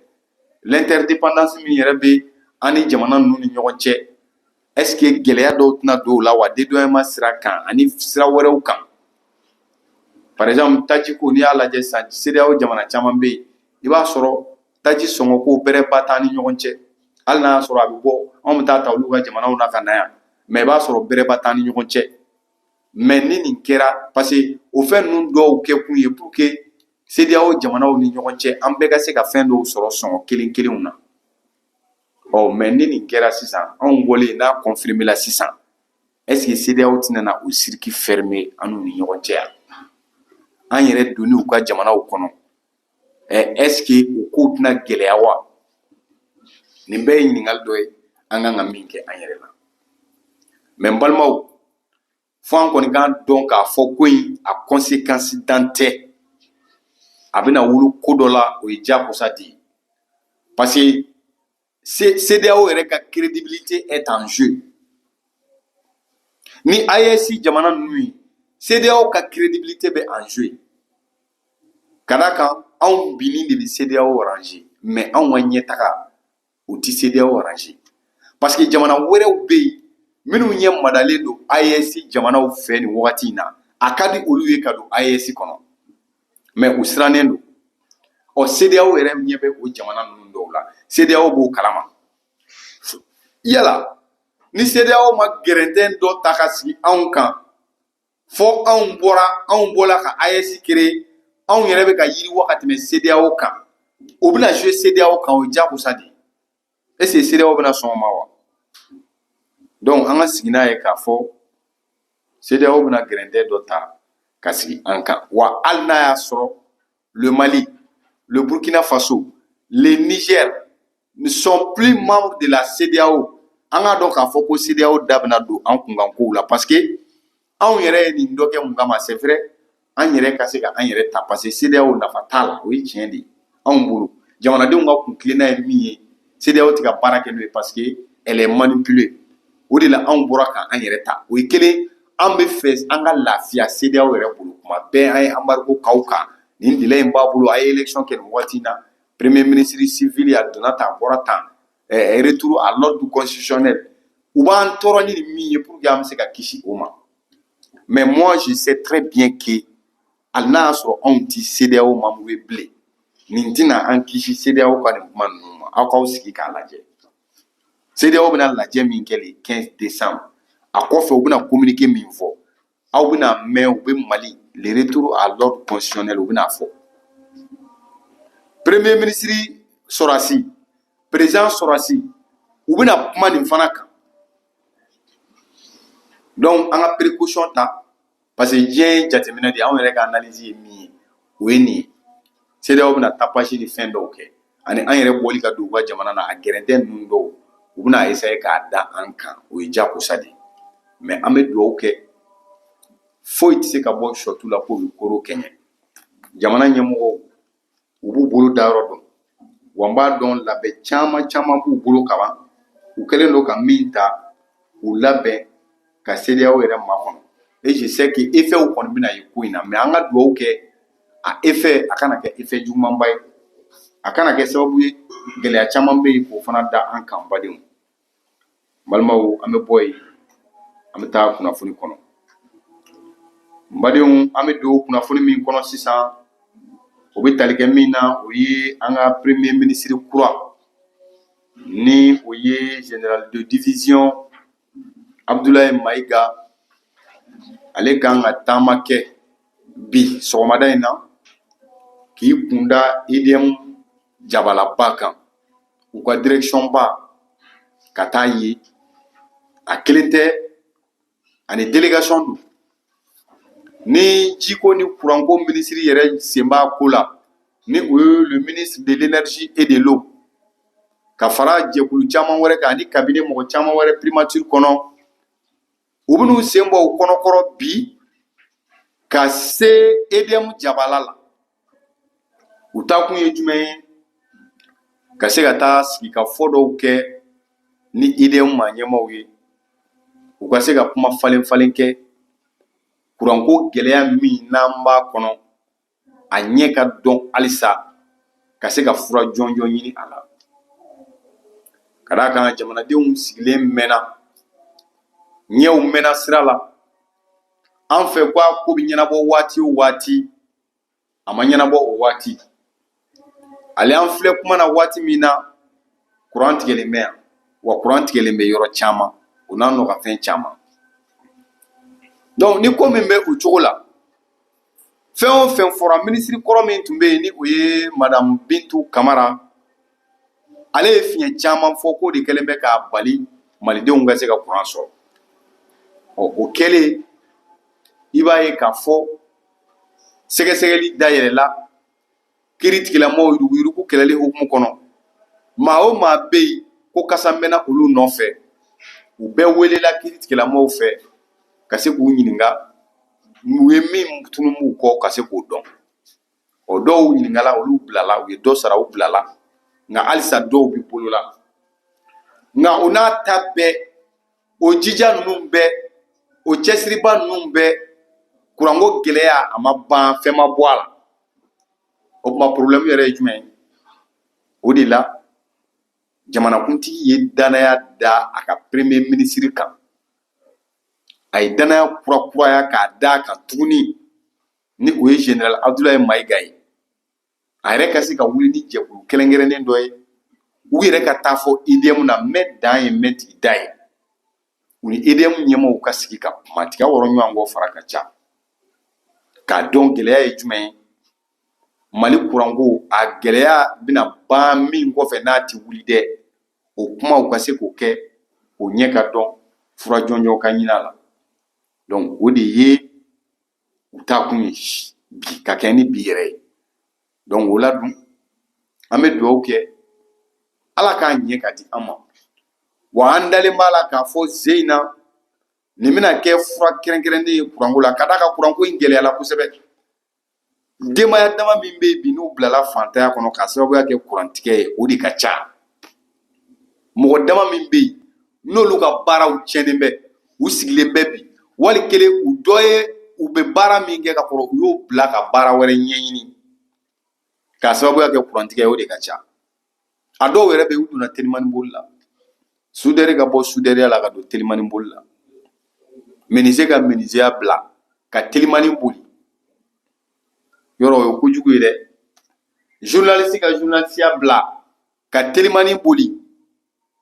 l'interdépendance min yɛrɛ bɛ an ni jamana ninnu ni ɲɔgɔn cɛ, est ce que gɛlɛya dɔw tɛna don o la wa, dédouanement sira kan ani sira wɛrɛw kan? Par exemple, tajiko, n'i y'a lajɛ sisan, CEDEAO jamana caman bɛ yen, i b'a sɔrɔ taji sɔngɔ ko bɛrɛba t'an ni ɲɔgɔn cɛ. Hali n'a y'a sɔrɔ a bɛ bɔ, anw bɛ taa ta olu ka jamanaw na ka na yan, mais i b'a sɔrɔ bɛrɛba t'an ni ɲɔgɔn cɛ. Mais ni nin kɛra, parce que o fɛn ninnu dɔw kɛ kun ye pour que CEDEAO jamanaw ni ɲɔgɔn cɛ, an bɛɛ ka se ka fɛn dɔw sɔrɔ sɔngɔ kelen kelenw na. Ɔ, mais ni nin kɛra sisan, anw bɔlen n'a confirmé la sisan, est ce que CEDEAO tɛna na o circuit fermé an n'u ni ɲɔgɔn cɛ yan, an yɛrɛ donni u ka jamanaw kɔnɔ? Ɛ, est ce que o kow tɛna gɛlɛya wa? Nin bɛɛ ye ɲininkali dɔ ye an kan ka min kɛ an yɛrɛ la. Mais n balimaw, fo an kɔni k'an dɔn k'a fɔ ko in a conséquence dan tɛ, a bɛna wolo ko dɔ la, o ye diyagosa de ye, parce que CEDEAO yɛrɛ ka crédibilité est en jeu. Ni AES jamana ninnu ye, CEDEAO ka crédibilité bɛ en jeu, ka d'a kan anw binni de bɛ CEDEAO arranger, mais anw ka ɲɛtaga, o ti CEDEAO arranger, parce que jamana wɛrɛw bɛ yen minnu ɲɛ madalen don AES jamanaw fɛ nin wagati in na. A ka di olu ye ka don AES kɔnɔ, mais u sirannen don. Ɔ, CEDEAO yɛrɛ ɲɛ bɛ o jamana ninnu dɔw la, CEDEAO b'o kalama. Yala ni CEDEAO ma gɛrɛntɛn dɔ ta ka sigi anw kan, fɔ anw bɔra, anw bɔla ka AES créer, anw yɛrɛ bɛ ka yiriwa ka tɛmɛ CEDEAO kan, o bɛna jouer CEDEAO kan, o ye diyagosa de ye. Est ce que CEDEAO bɛna sɔn o ma wa? Donc an ka sigi n'a ye k'a fɔ CEDEAO bɛna gɛrɛntɛ dɔ ta ka sigi an kan wa. Hali n'a y'a sɔrɔ le Mali, le Burkina Faso, le Niger ne sont plus membres de la CEDEAO, an k'a dɔn k'a fɔ ko CEDEAO da bɛna don an kunkan kow la, parce que anw yɛrɛ ye nin dɔ kɛ mun kama? C'est vrai, an yɛrɛ ka se ka an yɛrɛ ta, parce que CEDEAO nafa t'a la, o ye tiɲɛ de ye. Anw bolo, jamanadenw ka kun tilenna ye min ye, CEDEAO tɛ ka baara kɛ n'o ye, parce que elle est manipulée. O de la anw bɔra k'an yɛrɛ ta. O ye kelen, an bɛ fɛ an ka lafiya CEDEAO yɛrɛ bolo. Kuma bɛɛ an ye embargo k'aw kan, nin délai in b'a bolo, a ye élection kɛ nin waati in na, premier ministre civil a donna tan, a bɔra tan, retour à l'ordre constitutionnel. U b'an tɔɔrɔ ni nin min ye pour que an bɛ se ka kisi o ma. Mais moi, je sais très bien que hali n'a y'a sɔrɔ anw ti CEDEAO membre ye bilen, nin tɛna an kisi CEDEAO ka nin kuma ninnu ma. Aw k'aw sigi k'a lajɛ, CEDEAO bɛna lajɛ min kɛ le 15 décembre, a kɔfɛ u bɛna communiqué min fɔ, aw bɛna mɛn u bɛ Mali, le retour à l'ordre constitutionnel, u bɛna fɔ. Premier ministre sɔrɔsi, président sɔrɔsi, u bɛna kuma nin fana kan. Donc an ka précaution ta, parce que diɲɛ ye jateminɛ de ye. Anw yɛrɛ ka analyse ye min ye, o ye nin ye: CEDEAO bɛna tapage ni fɛn dɔw kɛ, ani an yɛrɛ bɔli ka don u ka jamana na, a gɛrɛntɛ ninnu dɔw, u bɛna essayer k'a da an kan, o ye diyagosa de ye. Mais an bɛ dugawu kɛ, foyi tɛ se ka bɔ sɔtu la k'o bɛ koro kɛɲɛ. Jamana ɲɛmɔgɔw, u b'u bolo da yɔrɔ dɔn wa. N b'a dɔn labɛn caman caman b'u bolo kaban, u kɛlen don ka min ta k'u labɛn ka CEDEAO yɛrɛ makɔnɔ. Et je sais que effet kɔni bɛna ye ko in na, mais an ka dugawu kɛ, a effet a kana kɛ effet jugumanba ye, a kana kɛ sababu ye gɛlɛya caman bɛ yen k'o fana da an kan. Badenw, balimaw, an bɛ bɔ yen, an bɛ taa kunnafoni kɔnɔ. N badenw, an bɛ don kunnafoni min kɔnɔ sisan, o bɛ tali kɛ min na, o ye an ka premier ministre kura, ni o ye général de division Abdoulaye Maïga. Ale kan ka taama kɛ bi sɔgɔmada in na k'i kunda EDM jabalaba kan. U ka direction ba ka taa ye, a kelen tɛ, ani délégation don ni jiko ni kuranko minisiri yɛrɛ sen b'a ko la, ni o ye le ministre de l'énergie et de l'eau, ka fara jɛkulu caman wɛrɛ kan ani cabinet mɔgɔ caman wɛrɛ primature kɔnɔ. U bɛn'u sen bɔ u kɔnɔkɔrɔ bi ka se EDM jabala la. U taakun ye jumɛn ye? Ka se ka taa sigikafɔ dɔw kɛ ni EDM maa ɲɛmaaw ye, u ka se ka kuma falen falen kɛ kuranko gɛlɛya min n'an b'a kɔnɔ, a ɲɛ ka dɔn halisa, ka se ka fura jɔnjɔn ɲini a la, ka d'a kan jamanadenw sigilen mɛnna, ɲɛw mɛnna sira la an fɛ ko a ko bɛ ɲɛnabɔ waati o waati, a ma ɲɛnabɔ o waati. Ale an filɛ kuma na waati min na, kuran tigɛlen bɛ yan, wa kuran tigɛlen bɛ yɔrɔ caman, o n'a nɔgɔfɛn caman. Donc ni ko min bɛ o cogo la, fɛn o fɛn fɔra, minisiri kɔrɔ min tun bɛ yen, ni o ye madame Bintu Kamara, ale ye fiɲɛ caman fɔ k'o de kɛlen bɛ k'a bali malidenw ka se ka kuran sɔrɔ. Ɔ, o kɛlen, i b'a ye k'a fɔ sɛgɛsɛgɛli dayɛlɛla kiiri tigilamɔgɔw yuruguyurugu kɛlɛli hukumu kɔnɔ. Maa o maa bɛ yen ko kasa mɛnna olu nɔfɛ, u bɛɛ welela kiiri tigilamɔgɔw fɛ ka se k'u ɲininka u ye min tunu b'u kɔ, ka se k'o dɔn. O dɔw ɲininkala, olu bilala, u ye dɔ sara, u bilala, nka halisa dɔw bɛ bolo la. Nka o n'a ta bɛɛ, o jija ninnu bɛɛ, o cɛsiriba ninnu bɛɛ, kuranko gɛlɛya a ma ban, fɛn ma bɔ a la. O tuma problème yɛrɛ ye jumɛn ye? O de la jamanakuntigi ye danaya da a ka premier ministre kan, a ye danaya kurakuraya k'a d'a kan tuguni, ni o ye général Abdoulaye Mayiga ye, a yɛrɛ ka se ka wuli ni jɛkulu kɛrɛnkɛrɛnnen dɔ ye, u yɛrɛ ka taa fɔ EDM na, mɛ dan ye mɛtigi da ye, u ni EDM ɲɛmaaw ka sigi ka kuma, tiga wɔrɔ ɲɔgɔn kɔ fara ka ca, k'a dɔn gɛlɛya ye jumɛn ye Mali kuranko, a gɛlɛya bɛna ban min kɔfɛ n'a ti wuli dɛ. O kumaw ka se k'o kɛ, o ɲɛ ka dɔn, fura jɔnjɔn ka ɲini a la. Donc o de ye u taakun ye bi, ka kɛ ni bi yɛrɛ ye. Donc o la dun, an bɛ dugawu kɛ Ala k'a ɲɛ ka di an ma. Wa an dalen b'a la k'a fɔ ze in na, nin bɛna kɛ fura kɛrɛnkɛrɛnnen ye kuranko la, ka d'a kan kuranko in gɛlɛyala kosɛbɛ. Denbaya dama min bɛ yen bi n'u bilala fantanya kɔnɔ k'a sababuya kɛ kurantigɛ ye, o de ka ca. Mɔgɔ dama min bɛ yen n'olu ka baaraw tiɲɛnen bɛ, u sigilen bɛ bi, wali kelen u dɔ ye u bɛ baara min kɛ ka kɔrɔ, u y'o bila ka baara wɛrɛ ɲɛɲini k'a sababuya kɛ kurantigɛ ye, o de ka ca. A dɔw yɛrɛ bɛ yen, u donna telimani boli la, soudeur ka bɔ soudeurya la ka don telimani boli la, menuisier ka menuisier bila ka telimani boli. Yɔrɔ o ye kojugu ye dɛ. Journaliste ka journalisiya bila ka telimani boli,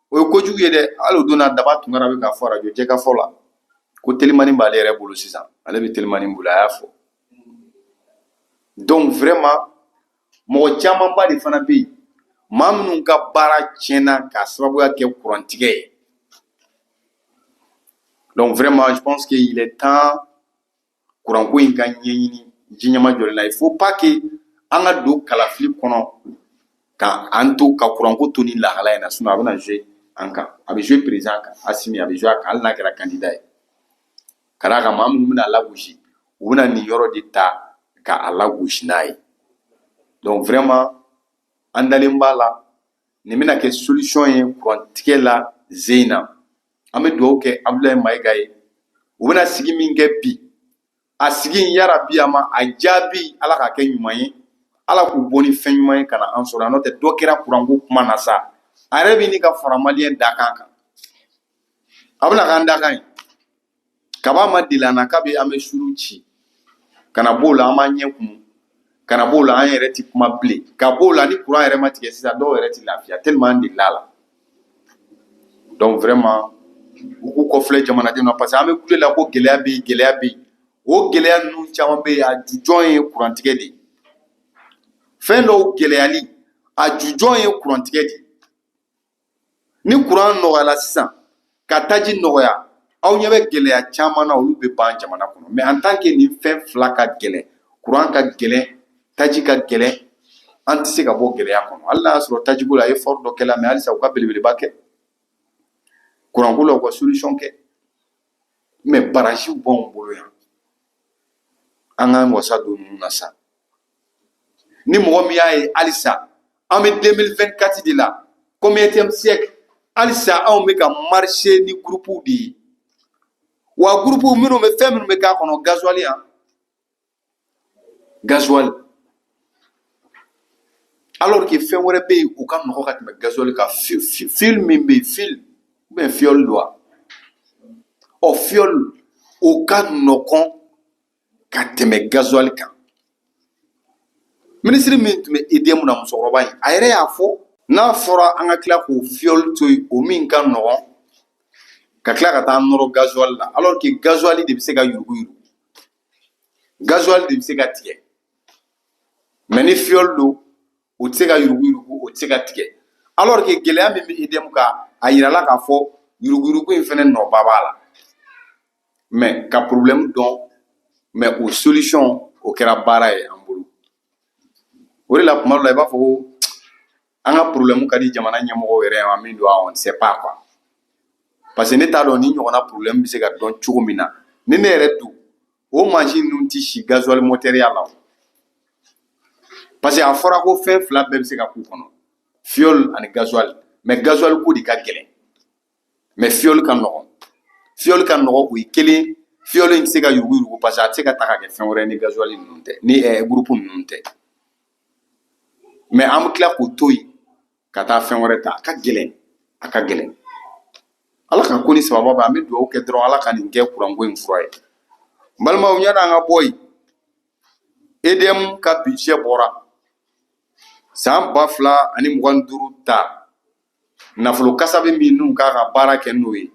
o ye kojugu ye dɛ. Hali o don na, Daba Tunkara bɛ k'a fɔ arajo jɛkafɔ la ko telimani b'ale yɛrɛ bolo sisan, ale bɛ telimani boli, a y'a fɔ. Donc vraiment, mɔgɔ camanba de fana bɛ yen, maa minnu ka baara tiɲɛna k'a sababuya kɛ kurantigɛ ye. Donc vraiment, je pense qu'il est temps kuranko in ka ɲɛɲini ji ɲɛma jɔlen na. Il faut pas que an ka don kalafili kɔnɔ ka an to ka kuranko to ni lahala in na, sinon a bɛna jouer an kan, a bɛ jouer président kan, Assimi, a bɛ jouer a kan, hali n'a kɛra candidat ye. Ka d'a kan maa minnu bɛna lagosi, u bɛna nin yɔrɔ de ta ka a lagosi n'a ye. Donc vraiment, an dalen b'a la nin bɛna kɛ solution ye kurantigɛ la ze in na. An bɛ dugawu kɛ Abdoulaye Mayiga ye. U bɛna sigi min kɛ bi, a sigi in, yarabi, a ma a jaabi, Ala k'a kɛ ɲuman ye, Ala k'u bɔ ni fɛn ɲuman ye ka na an sɔrɔ yan. N'o tɛ, dɔ kɛra kuranko kuma na sa, a yɛrɛ bɛ ni ka fara maliyɛn dakan kan, a bɛna k'an dakan ye. Kaba ma deli an na kabi an bɛ suru ci ka na b'o la, an b'an ɲɛ kumu ka na b'o la, an yɛrɛ ti kuma bilen ka b'o la. Ni kuran yɛrɛ ma tigɛ sisan, dɔw yɛrɛ ti lafiya tellement an delila a la. Donc vraiment, u k'u kɔfilɛ jamanadenw na, parce que an bɛ kule la ko gɛlɛya bɛ yen, gɛlɛya bɛ yen. O gɛlɛya ninnu caman bɛ yen, a jujɔn ye kurantigɛ de ye. Fɛn dɔw gɛlɛyali, a jujɔn ye kurantigɛ de ye. Ni kuran nɔgɔyala sisan ka taji nɔgɔya, aw ɲɛ bɛ gɛlɛya caman na, olu bɛ ban jamana kɔnɔ. Mais en tant que nin fɛn fila ka gɛlɛn, kuran ka gɛlɛn, taji ka gɛlɛn, an tɛ se ka bɔ gɛlɛya kɔnɔ. Hali n'a y'a sɔrɔ tajiko la effort dɔ kɛla, mais halisa u ka belebeleba kɛ kuranko la, u ka solution kɛ. Mais barajiw b'anw bolo yan, an k'an wasa don ninnu na sa. Ni mɔgɔ min y'a ye halisa an bɛ 2024 de la, combienième siècle, halisa anw bɛ ka marcher ni groupe de ye. Wa groupe minnu bɛ, fɛn minnu bɛ k'a kɔnɔ, gasoil yan, gasoil, alors que fɛn wɛrɛ bɛ yen o ka nɔgɔ ka tɛmɛ gasoil kan. Fioul min bɛ yen, fioul ou bien fioul don wa? Ɔ, fioul o ka nɔgɔn ka tɛmɛ gasoil kan. Minisiri min tun bɛ EDM na, musokɔrɔba in, a yɛrɛ y'a fɔ, n'a fɔra an ka tila k'o fioul to yen, o min ka nɔgɔn, ka tila ka taa nɔrɔ gasoil la, alors que gasoil de bɛ se ka yuruguyurugu, gasoil de bɛ se ka tigɛ. Mais ni fioul don, o tɛ se ka yuruguyurugu, o tɛ se ka tigɛ. Alors que gɛlɛya min bɛ EDM kan, a yirala k'a fɔ yuruguyurugu in fɛnɛ nɔba b'a la. Mais ka problème dɔn, mais o solution, o kɛra baara ye an bolo. O de la, tuma dɔ la, i b'a fɔ ko an ka problème ka di jamana ɲɛmɔgɔw yɛrɛ ye wa min don, on ne sait pas quoi. Parce que ne t'a dɔn ni ɲɔgɔnna problème bɛ se ka dɔn cogo min na. Ni ne yɛrɛ don, o mansin ninnu tɛ si gasoil moteur ya la o. Parce que a fɔra ko fɛn fila bɛɛ bɛ se ka k'u kɔnɔ, fioul ani gasoil. Mais gasoil ko de ka gɛlɛn, mais fioul ka nɔgɔn. Fioul ka nɔgɔn, o ye kelen. Fioul in tɛ se ka yuruguyurugu, parce que a tɛ se ka ta ka kɛ fɛn wɛrɛ ni gasoil ninnu tɛ, ni groupe ninnu tɛ. Mais an bɛ tila k'o to yen ka taa fɛn wɛrɛ ta. A ka gɛlɛn, a ka gɛlɛn. Ala ka ko ni sababa bɛ. An bɛ dugawu kɛ dɔrɔn, Ala ka nin kɛ kuranko in fura ye. N balimaw, yanni an ka bɔ yen, EDM ka budget bɔra, san 2025 ta. Nafolo kasabi min n'u k'a ka baara kɛ n'o ye,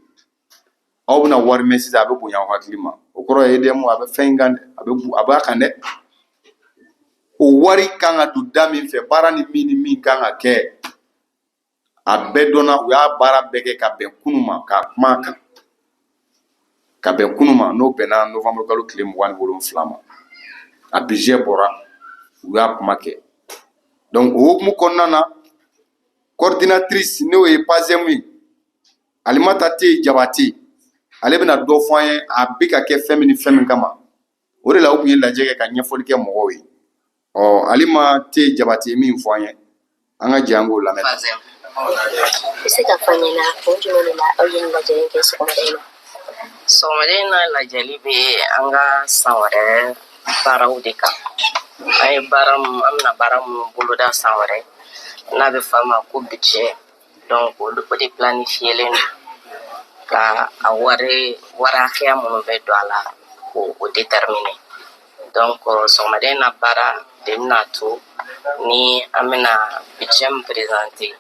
aw bɛna wari mɛn sisan, a bɛ bonya aw hakili ma. O kɔrɔ ye EDM a bɛ fɛn in kan dɛ, a bɛ a b'a kan dɛ. O wari kan ka don da min fɛ, baara ni min ni min kan ka kɛ, a bɛɛ dɔnna. U y'a baara bɛɛ kɛ ka bɛn kunun ma, ka kuma kan ka bɛn kunun ma, n'o bɛnna novembre kalo tile 27 ma. A budget bɔra, u y'a kuma kɛ. Donc o hukumu kɔnɔna na, coordinatrice, n'o ye PASEM ye, Alimata Te Jabate, ale bɛna dɔ fɔ an ye a bɛ ka kɛ fɛn min ni fɛn min kama. O de la u tun ye lajɛ kɛ ka ɲɛfɔli kɛ mɔgɔw ye. Ɔ, Alima Te Jabate ye min fɔ an ye, an ka jɛ an k'o lamɛn. I bɛ se ka fɔ an ɲɛna kun jumɛn de la aw ye nin lajɛ in kɛ sɔgɔmada in na? Sɔgɔmada in na, lajɛli bɛ an ka san wɛrɛ baaraw de kan. An ye baara mun, an bɛna baara minnu boloda san wɛrɛ, n'a bɛ fɔ a ma ko budget. Donc o de planifiyelen don ka a wari hakɛya minnu bɛ don a la, k'o o déterminer. Donc sɔgɔmada in na, baara de bɛna to ni an bɛna budget min présenter,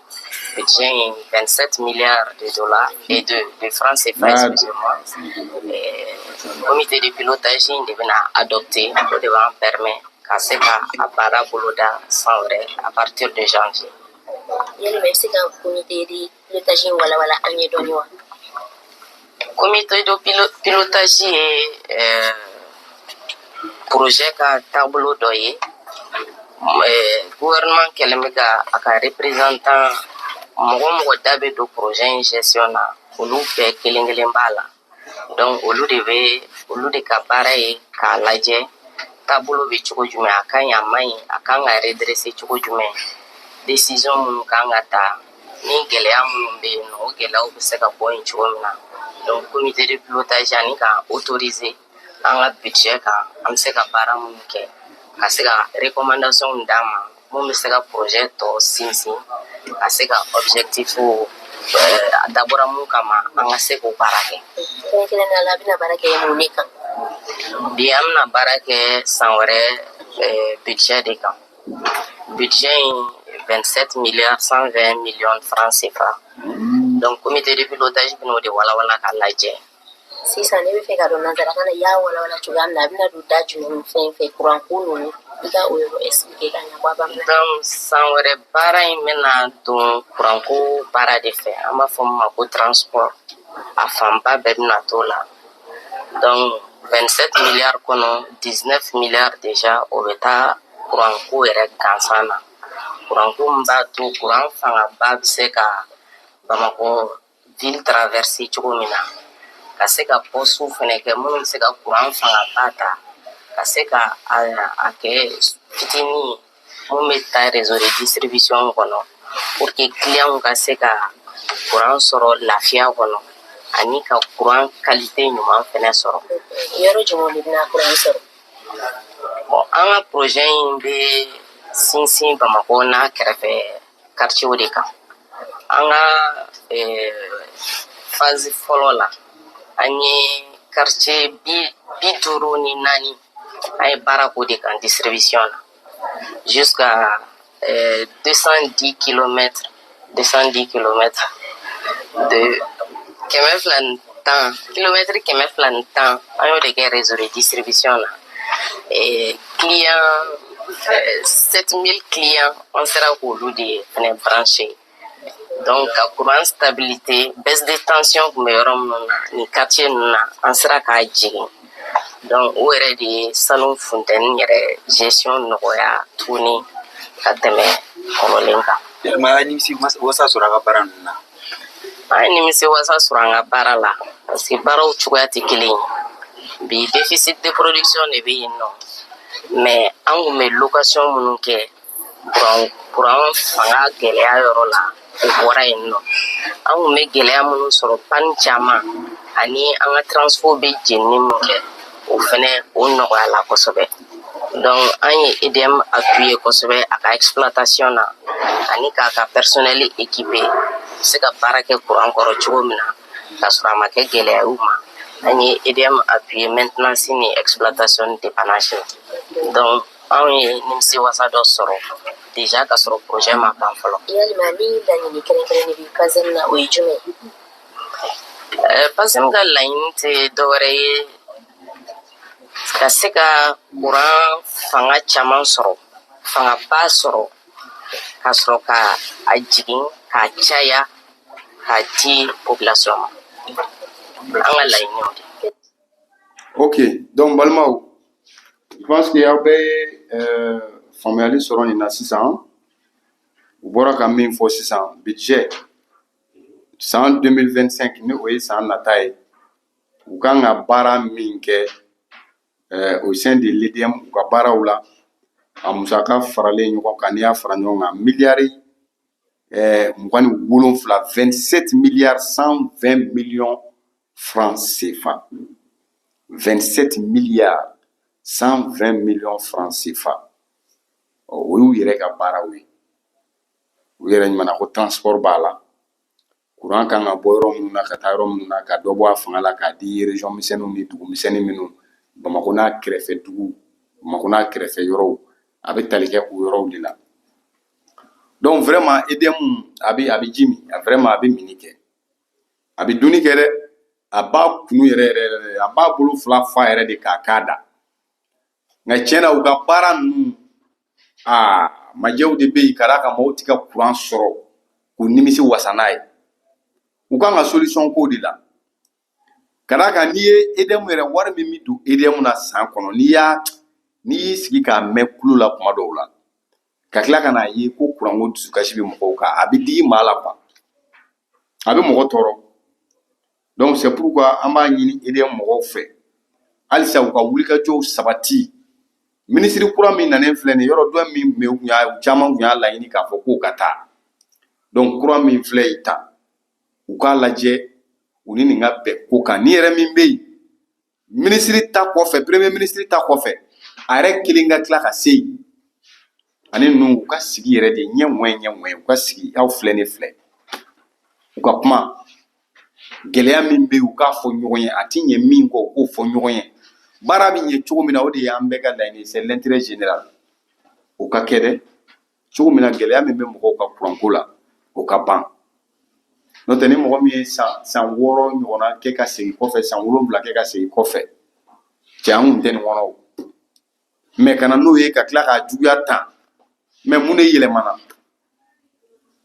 budget in 27 milliards de dollars et de francs CFA, excusez-moi. Comité de pilotage in de bɛna adopter, o de b'an permet ka se ka a baara boloda san wɛrɛ à partir de janvier. Yalima i bɛ se ka comité de pilotage in walawala an ye dɔɔni wa? Comité de pilotage ye projet ka taabolo dɔ ye. Gouvernement kɛlen bɛ ka a ka représentant, mɔgɔ mɔgɔ da bɛ don projet in gestion na, olu bɛɛ kelen kelen b'a la. Donc olu de bɛ, olu de ka baara ye k'a lajɛ taabolo bɛ cogo jumɛn, a ka ɲi, a man ɲi, a kan ka redresser cogo jumɛn, décision minnu kan ka ta, ni gɛlɛya minnu bɛ yen nɔ, o gɛlɛyaw bɛ se ka bɔ yen cogo min na. Donc comité de pilotage ani ka autoriser an ka budget kan, an bɛ se ka baara minnu kɛ, ka se ka recommandation d'an ma mun bɛ se ka projet tɔ sinsin, ka se ka objectif a dabɔra mun kama, an ka se k'o baara kɛ. Kɛrɛnkɛrɛnnenya la, a bɛna baara kɛ mun de kan? Bi, an bɛna baara kɛ san wɛrɛ budget de kan. Budget in 27 milliards 120 millions de francs CFA. Donc comité de pilotage bɛn'o de walawala k'a lajɛ. Sisan ne bɛ fɛ ka dɔn nansarakan na, i y'a walawala cogoya min na, a bɛna don da jumɛn ni fɛn fɛ kuranko ninnu, i ka o yɔrɔ expliquer ka ɲɛ bɔ a bamanan. Donc san wɛrɛ baara in bɛna don kuranko baara de fɛ, an b'a fɔ min ma ko transport, a fanba bɛɛ bɛna t'o la. Donc 27 milliards kɔnɔ, 19 milliards déjà o bɛ taa kuranko yɛrɛ gansan na, kuranko min b'a to kuran fangaba bɛ se ka Bamakɔ ville traverser cogo min na, ka se ka poste fɛnɛ kɛ minnu bɛ se ka kuran fangaba ta, ka se ka a kɛ fitinin ye mun bɛ taa réseau de distribution kɔnɔ, pour que clients ka se ka kuran sɔrɔ lafiya kɔnɔ ani ka kuran qualité ɲuman fɛnɛ sɔrɔ. Yɔrɔ jumɛn de bɛna kuran sɔrɔ? Bon, an ka projet in bɛ sinsin Bamakɔ n'a kɛrɛfɛ quartier de kan. An ka phase fɔlɔ la, an ye quartier 54, an ye baara k'o de kan distribution na, jusqu'à 210 kilomètres, 210 kilomètres de 210 kilomètres, 210, an y'o de kɛ réseau de distribution na. Et client 7000 clients, an sera k'olu de fɛnɛ branché. Donc ka courant stabilité, baisse de tension tun bɛ yɔrɔ minnu na nin quartier ninnu na, an sera k'a jigin. Donc o yɛrɛ de ye sanu funtɛni yɛrɛ gestion nɔgɔya tuguni ka tɛmɛ kɔrɔlen kan. Yalima a ye nimisi wasa sɔrɔ a ka baara ninnu na? An ye nimisi wasa sɔrɔ an ka baara la, parce que baaraw cogoya tɛ kelen ye. Bi déficit de production de bɛ yen nɔ, mais an kun bɛ location minnu kɛ kuran fanga gɛlɛya yɔrɔ la, o bɔra yen nɔ. An kun bɛ gɛlɛya minnu sɔrɔ, panne caman ani an ka transfo bɛ jenini mun kɛ, o fɛnɛ o nɔgɔyala kosɛbɛ. Donc an ye EDM appuyer kosɛbɛ a ka exploitation na ani k'a ka personnel équipé, u bɛ se ka baara kɛ kuran kɔrɔ cogo min na k'a sɔrɔ a ma kɛ gɛlɛya y'u ma. An ye EDM appuyer maintenance ni exploitation ni dépannage la. Donc anw ye nimisi wasa dɔ sɔrɔ déjà ka sɔrɔ projet ma ban fɔlɔ. Yalima ni laɲini kɛrɛnkɛrɛnnen bɛ PASEM na, o ye jumɛn ye? PASEM ka laɲini tɛ dɔwɛrɛ ye ka se ka kuran fanga caman sɔrɔ, fangaba sɔrɔ, ka sɔrɔ ka a jigin k'a caya k'a di population ma. An ka laɲini o de. Ok, donc balimaw, je pense que aw bɛɛ ye faamuyali sɔrɔ nin na sisan. U bɔra ka min fɔ sisan, budget san 2025, ni o ye san nata ye, u kan ka baara min kɛ au sein de l'EDM, u ka baaraw la, a musaka faralen ɲɔgɔn kan, n'i y'a fara ɲɔgɔn kan, miliyari 27, 27 milliards 120 millions francs CFA, 27 milliards 120 millions francs CFA. O y'u yɛrɛ ka baaraw ye. U yɛrɛ ɲuman ko transport b'a la, kuran kan ka bɔ yɔrɔ minnu na ka taa yɔrɔ minnu na, ka dɔ bɔ a fanga la k'a di région misɛnninw ni dugu misɛnnin minnu, Bamakɔ n'a kɛrɛfɛ dugu, Bamakɔ n'a kɛrɛfɛ yɔrɔw, a bɛ tali kɛ o yɔrɔw de la. Donc vraiment EDM a bɛ ji min, vraiment a bɛ minni kɛ, a bɛ dumuni kɛ dɛ, a b'a kunu yɛrɛ yɛrɛ yɛrɛ, a b'a bolo fila fa yɛrɛ de k'a k'a da. Nka tiɲɛ na, u ka baara ninnu, aa, majɛw de bɛ yen, ka d'a kan maaw tɛ ka kuran sɔrɔ k'u nimisi wasa n'a ye. U kan ka solution k'o de la, ka d'a kan n'i ye EDM yɛrɛ, wari min bɛ don EDM na san kɔnɔ, n'i y'i sigi k'a mɛn kulo la kuma dɔw la, ka tila ka n'a ye ko kuranko dusukasi bɛ mɔgɔw kan, a bɛ digi maa la quoi, a bɛ mɔgɔ tɔɔrɔ. Donc c'est pourquoi an b'a ɲini EDM mɔgɔw fɛ halisa, u ka wulikajɔw sabati. Minisiri kura min nanen filɛ nin ye, yɔrɔ dɔ min bɛ yen, u caman tun y'a laɲini k'a fɔ k'o ka taa. Donc kura min filɛ yen tan, u k'a lajɛ u ni nin ka bɛn ko kan. Ni yɛrɛ min bɛ yen, minisiri ta kɔfɛ, premier ministre ta kɔfɛ, a yɛrɛ kelen ka tila ka se yen ani ninnu u ka sigi yɛrɛ de ɲɛ ŋɔɛ ɲɛ ŋɔɛ, u ka sigi, aw filɛ ne filɛ, u ka kuma gɛlɛya min bɛ yen, u k'a fɔ ɲɔgɔn ye, a ti ɲɛ min kɔ, u k'o fɔ ɲɔgɔn ye, baara bɛ ɲɛ cogo min na, o de y'an bɛɛ ka laɲini ye, c'est l'intérêt général. O ka kɛ dɛ, cogo min na gɛlɛya min bɛ mɔgɔw ka kuranko la, o ka ban. N'o tɛ ni mɔgɔ min ye san 6 ɲɔgɔnna kɛ ka segin kɔfɛ, san 7 kɛ ka segin kɔfɛ, cɛ an kun tɛ nin kɔnɔ o. Mais ka na n'o ye ka tila k'a juguya tan, mais mun de yɛlɛmana?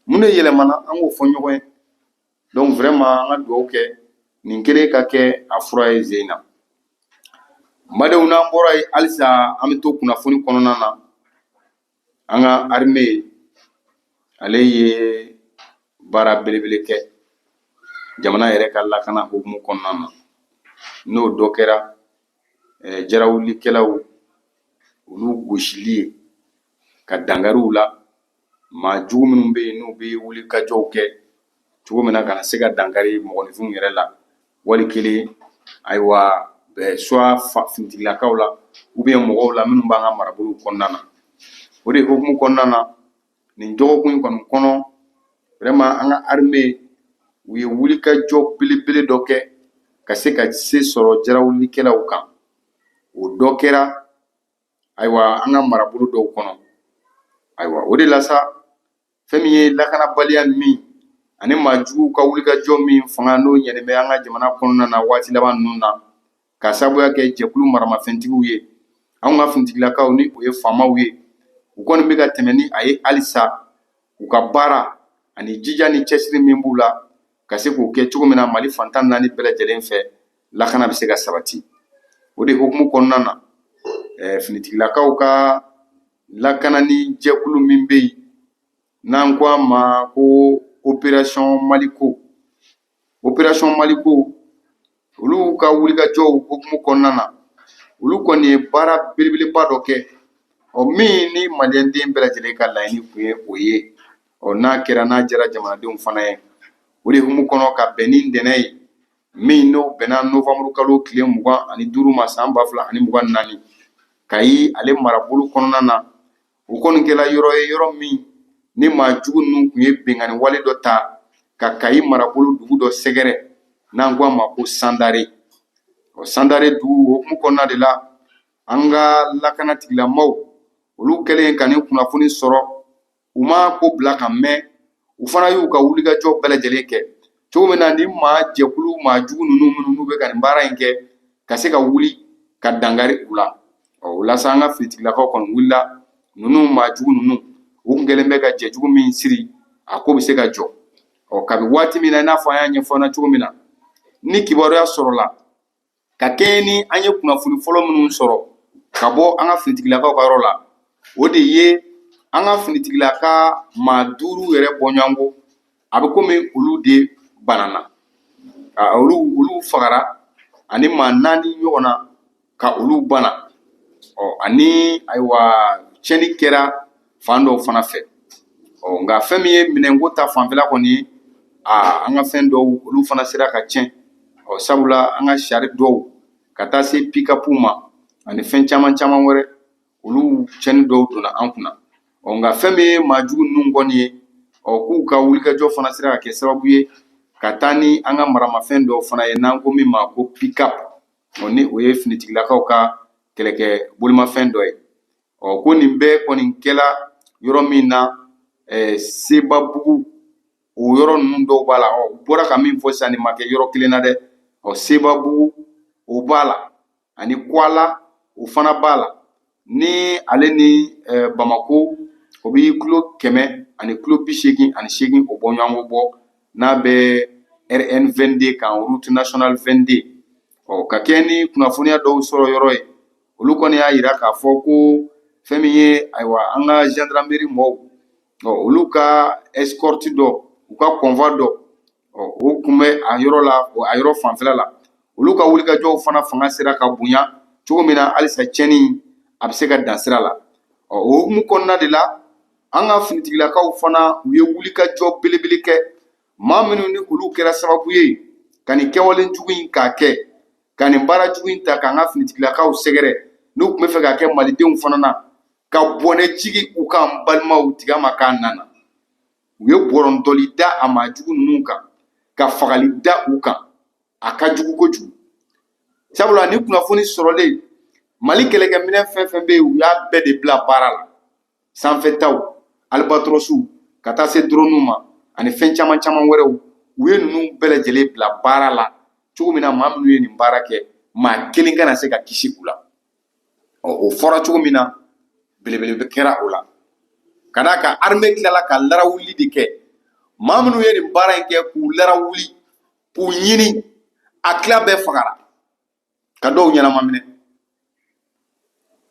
Mun de yɛlɛmana? An k'o fɔ ɲɔgɔn ye. Donc vraiment an ka dugawu kɛ nin kelen ka kɛ a fura ye zen na. N badenw, n'an bɔra yen halisa, an bɛ to kunnafoni kɔnɔna na. An ka armée ale ye baara belebele kɛ jamana yɛrɛ ka lakana hukumu kɔnɔna na. N'o dɔ kɛra jarawulikɛlaw olu gosili ye ka dankariw la, maa jugu minnu bɛ yen n'u bɛ wulikajɔw kɛ cogo min na ka na se ka dankari mɔgɔninfinw yɛrɛ la, wali kelen ayiwa soit finitigilakaw la ou bien mɔgɔw la minnu b'an ka marabolow kɔnɔna na. O de hukumu kɔnɔna na, nin dɔgɔkun in kɔni kɔnɔ, vraiment an ka armée u ye wulikajɔ belebele dɔ kɛ ka se ka se sɔrɔ jarawulikɛlaw kan. O dɔ kɛra ayiwa an ka marabolo dɔw kɔnɔ. Ayiwa, o de la sa, fɛn min ye lakanabaliya min ani maa juguw ka wulikajɔ min fanga n'o ɲɛnen bɛ an ka jamana kɔnɔna na waati laban ninnu na, ka sababuya kɛ jɛkulu maramafɛntigiw ye, anw ka finitigilakaw ni o ye faamaw ye, u kɔni bɛ ka tɛmɛ ni a ye halisa u ka baara ani jija ni cɛsiri min b'u la ka se k'o kɛ cogo min na Mali fantan naani bɛɛ lajɛlen fɛ lakana bɛ se ka sabati. O de hukumu kɔnɔna na, finitigilakaw ka lakanani jɛkulu min bɛ yen n'an ko a ma ko Opération Maliko, Opération Maliko, olu ka wulikajɔw hukumu kɔnɔna na, olu kɔni ye baara belebeleba dɔ kɛ, ɔ min ni maliyɛnden bɛɛ lajɛlen ka laɲini tun ye o ye. Ɔ n'a kɛra n'a diyara jamanadenw fana ye, o de hukumu kɔnɔ ka bɛn ni ntɛnɛn ye min n'o bɛnna novembre kalo tile 25 ma san 2024, Kayi ale marabolo kɔnɔna na, o kɔni kɛra yɔrɔ ye yɔrɔ min ni maa jugu ninnu tun ye binkanni wale dɔ ta ka Kayi marabolo dugu dɔ sɛgɛrɛ n'an ko a ma ko Sandare. Ɔ Sandare dugu hukumu kɔnɔna de la, an ka lakana tigilamaaw olu kɛlen ka nin kunnafoni sɔrɔ, u ma ko bila ka mɛn, u fana y'u ka wulikajɔ bɛɛ lajɛlen kɛ cogo min na ni maa jɛkulu maa jugu ninnu minnu n'u bɛ ka nin baara in kɛ ka se ka wuli ka dankari u la. Ɔ o la sa, an ka finitigilakaw kɔni wulila, ninnu maa jugu ninnu u kun kɛlen bɛ ka jɛjugu min siri, a ko bɛ se ka jɔ. Ɔ kabi waati min na, i n'a fɔ an y'a ɲɛfɔ na cogo min na, ni kibaruya sɔrɔla ka kɛɲɛ ni an ye kunnafoni fɔlɔ minnu sɔrɔ ka bɔ an ka finitigilakaw ka yɔrɔ la, o de ye an ka finitigilaka maa 5 yɛrɛ bɔɲɔgɔnko a bɛ komi olu de banana, olu fagara, ani maa 4 ɲɔgɔn na ka olu bana. Ɔ ani ayiwa tiɲɛni kɛra fan dɔw fana fɛ. Ɔ nka fɛn min ye minɛnko ta fanfɛla kɔni ye, an ka fɛn dɔw olu fana sera ka tiɲɛ. Ɔ sabula an ka sari dɔw ka taa se pikapu ma ani fɛn caman caman wɛrɛ, olu tiɲɛni dɔw donna an kunna. Ɔ nka fɛn min ye maa jugu ninnu kɔni ye, ɔ k'u ka wulikajɔ fana sera ka kɛ sababu ye ka taa ni an ka maramafɛn dɔw fana ye n'an ko min ma ko pikap, ɔ ni o ye finitigilakaw ka kɛlɛkɛ bolimafɛn dɔ ye. Ɔ ko nin bɛɛ kɔni kɛla yɔrɔ min na, Sebabugu o yɔrɔ ninnu dɔw b'a la. Ɔ u bɔra ka min fɔ sisan, nin ma kɛ yɔrɔ kelen na dɛ. Ɔ Sebabugu o b'a la, ani Kwala o fana b'a la, ni ale ni Bamako o bɛ kilo 100 ani kilo 88 o bɔ ɲɔgɔn bɔ n'a bɛ RN 22 kan, route nationale 22. Ɔ ka kɛ ni kunnafoniya dɔw sɔrɔ yɔrɔ ye, olu kɔni y'a yira k'a fɔ ko fɛn min ye ayiwa an ka gendarmerie mɔgɔw, ɔ olu ka escorte dɔ, u ka convoi dɔ, ɔ o kun bɛ a yɔrɔ la, a yɔrɔ fanfɛla la, olu ka wulikajɔw fana fanga sera ka bonya cogo min na halisa tiɲɛni a bɛ se ka dan sira la. Ɔ o hukumu kɔnɔna de la, an ka finitigilakaw fana u ye wulikajɔ belebele kɛ, maa minnu ni olu kɛra sababu ye ka nin kɛwale jugu in k'a kɛ, ka nin baara jugu in ta k'an ka finitigilakaw sɛgɛrɛ, n'u tun bɛ fɛ k'a kɛ malidenw fana na, ka bɔnɛ jigi u kan balimaw tiga ma k'a nana. U ye bɔrɔntɔli da a maa jugu ninnu kan, ka fagali da u kan, a ka jugu kojugu. Sabula ni kunnafoni sɔrɔlen, Mali kɛlɛkɛminɛn fɛn fɛn bɛ yen, u y'a bɛɛ de bila baara la, sanfɛtaw, albatrosiw, ka taa se drone ma ani fɛn caman caman wɛrɛw, U ye ninnu bɛɛ lajɛlen bila baara la cogo min na, maa minnu ye nin baara kɛ, maa kelen kana se ka kisi u la. Ɔ, o fɔra cogo min na, belebele kɛra o la, ka d'a kan armée tilala ka larawuli de kɛ. Maa minnu ye nin baara in kɛ, k'u larawuli, k'u ɲini, a tila bɛɛ fagara, ka dɔw ɲɛnama minɛ.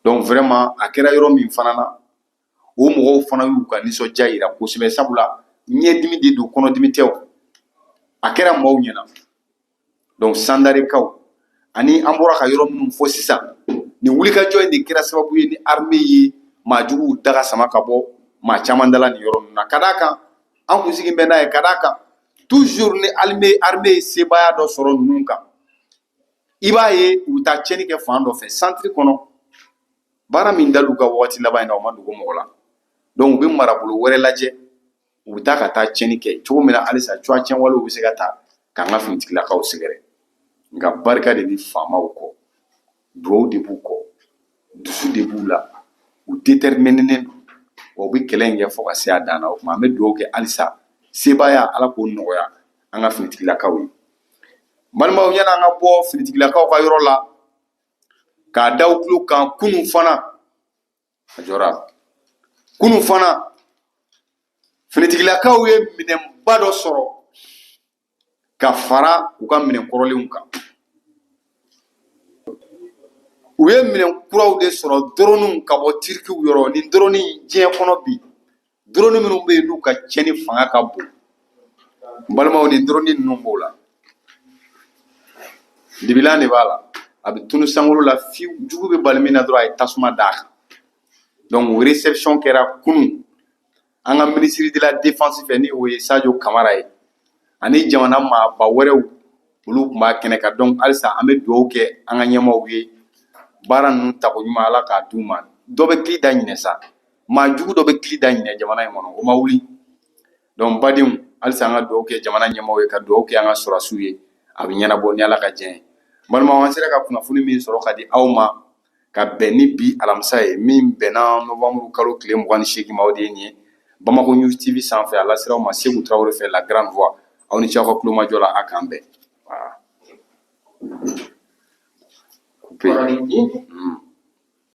Donc vraiment, a kɛra yɔrɔ min fana na, o mɔgɔw fana y'u ka nisɔndiya yira kosɛbɛ, sabula ɲɛdimi de don, kɔnɔdimi tɛ. O a kɛra maaw ɲɛna. Donc Sandarekaw ani an bɔra ka yɔrɔ minnu fɔ sisan, nin wulikajɔ in de kɛra sababu ye ni armée ye maajuguw daga sama ka bɔ maa caman dala nin yɔrɔ ninnu na. Ka d'a kan an kun sigi bɛ n'a ye, ka d'a kan toujours ni armée ye sebaaya dɔ sɔrɔ ninnu kan, i b'a ye u bɛ taa tiɲɛni kɛ fan dɔ fɛ centre kɔnɔ. Baara min dal'u ka wagati laban in na, o ma dogo mɔgɔ la. Donc u bɛ marabolo wɛrɛ lajɛ, u bɛ taa ka taa tiɲɛni kɛ cogo min na, halisa cuwa tiɲɛwalew bɛ se ka ta k'an ka finitigilakaw sɛgɛrɛ. Nka barika de bɛ faamaw kɔ, duwawu de b'u kɔ, dusu de b'u la, u déterminénen don, wa u bɛ kɛlɛ in kɛ fo ka se a dan na. O tuma an bɛ dugawu kɛ halisa, sebaaya, Ala k'o nɔgɔya an ka finitigilakaw ye. Balimaw, yanni an ka bɔ finitigilakaw ka yɔrɔ la k'a da u tulo kan, kunun fana a jɔra, kunun fana finitigilakaw ye minɛnba dɔ sɔrɔ ka fara u ka minɛn kɔrɔlenw kan. U ye minɛn kuraw de sɔrɔ, drone ka bɔ Tirikiw yɔrɔ. Nin drone, diɲɛ kɔnɔ bi, drone minnu bɛ yen n'u ka tiɲɛni fanga ka bon, n balimaw, nin drone ninnu b'o la. Dibilan de b'a la, a bɛ tunu sankolo la fiyewu, jugu bɛ bali min na dɔrɔn, a ye tasuma d'a kan. Donc réception kɛra kunun an ka ministre de la Défense fɛ, ni o ye Sadio Kamara ye, ani jamana maaba wɛrɛw, olu tun b'a kɛnɛ kan. Donc halisa an bɛ dugawu kɛ an ka ɲɛmaaw ye, baara ninnu tako ɲuman, Ala k'a d'u ma. Dɔ bɛ kili da ɲinɛ sa, maa jugu dɔ bɛ kili da ɲinɛ jamana in kɔnɔ, o ma wuli. Donc badenw, halisa an ka dugawu kɛ jamana ɲɛmaaw ye, ka dugawu kɛ an ka sɔrɔdasiw ye, a bɛ ɲɛnabɔ ni Ala ka diɲɛ ye. Balimaw, an sera ka kunnafoni min sɔrɔ ka di aw ma ka bɛn ni bi alamisa ye, min bɛnna novembre kalo tile 28 ma, o de ye nin ye Bamako News TV sanfɛ. A lasera aw ma Segu Tarawele fɛ, La Grande Voix. Aw ni ce aw ka kulomajɔ la, a k'an bɛn. Voilà. Coupé.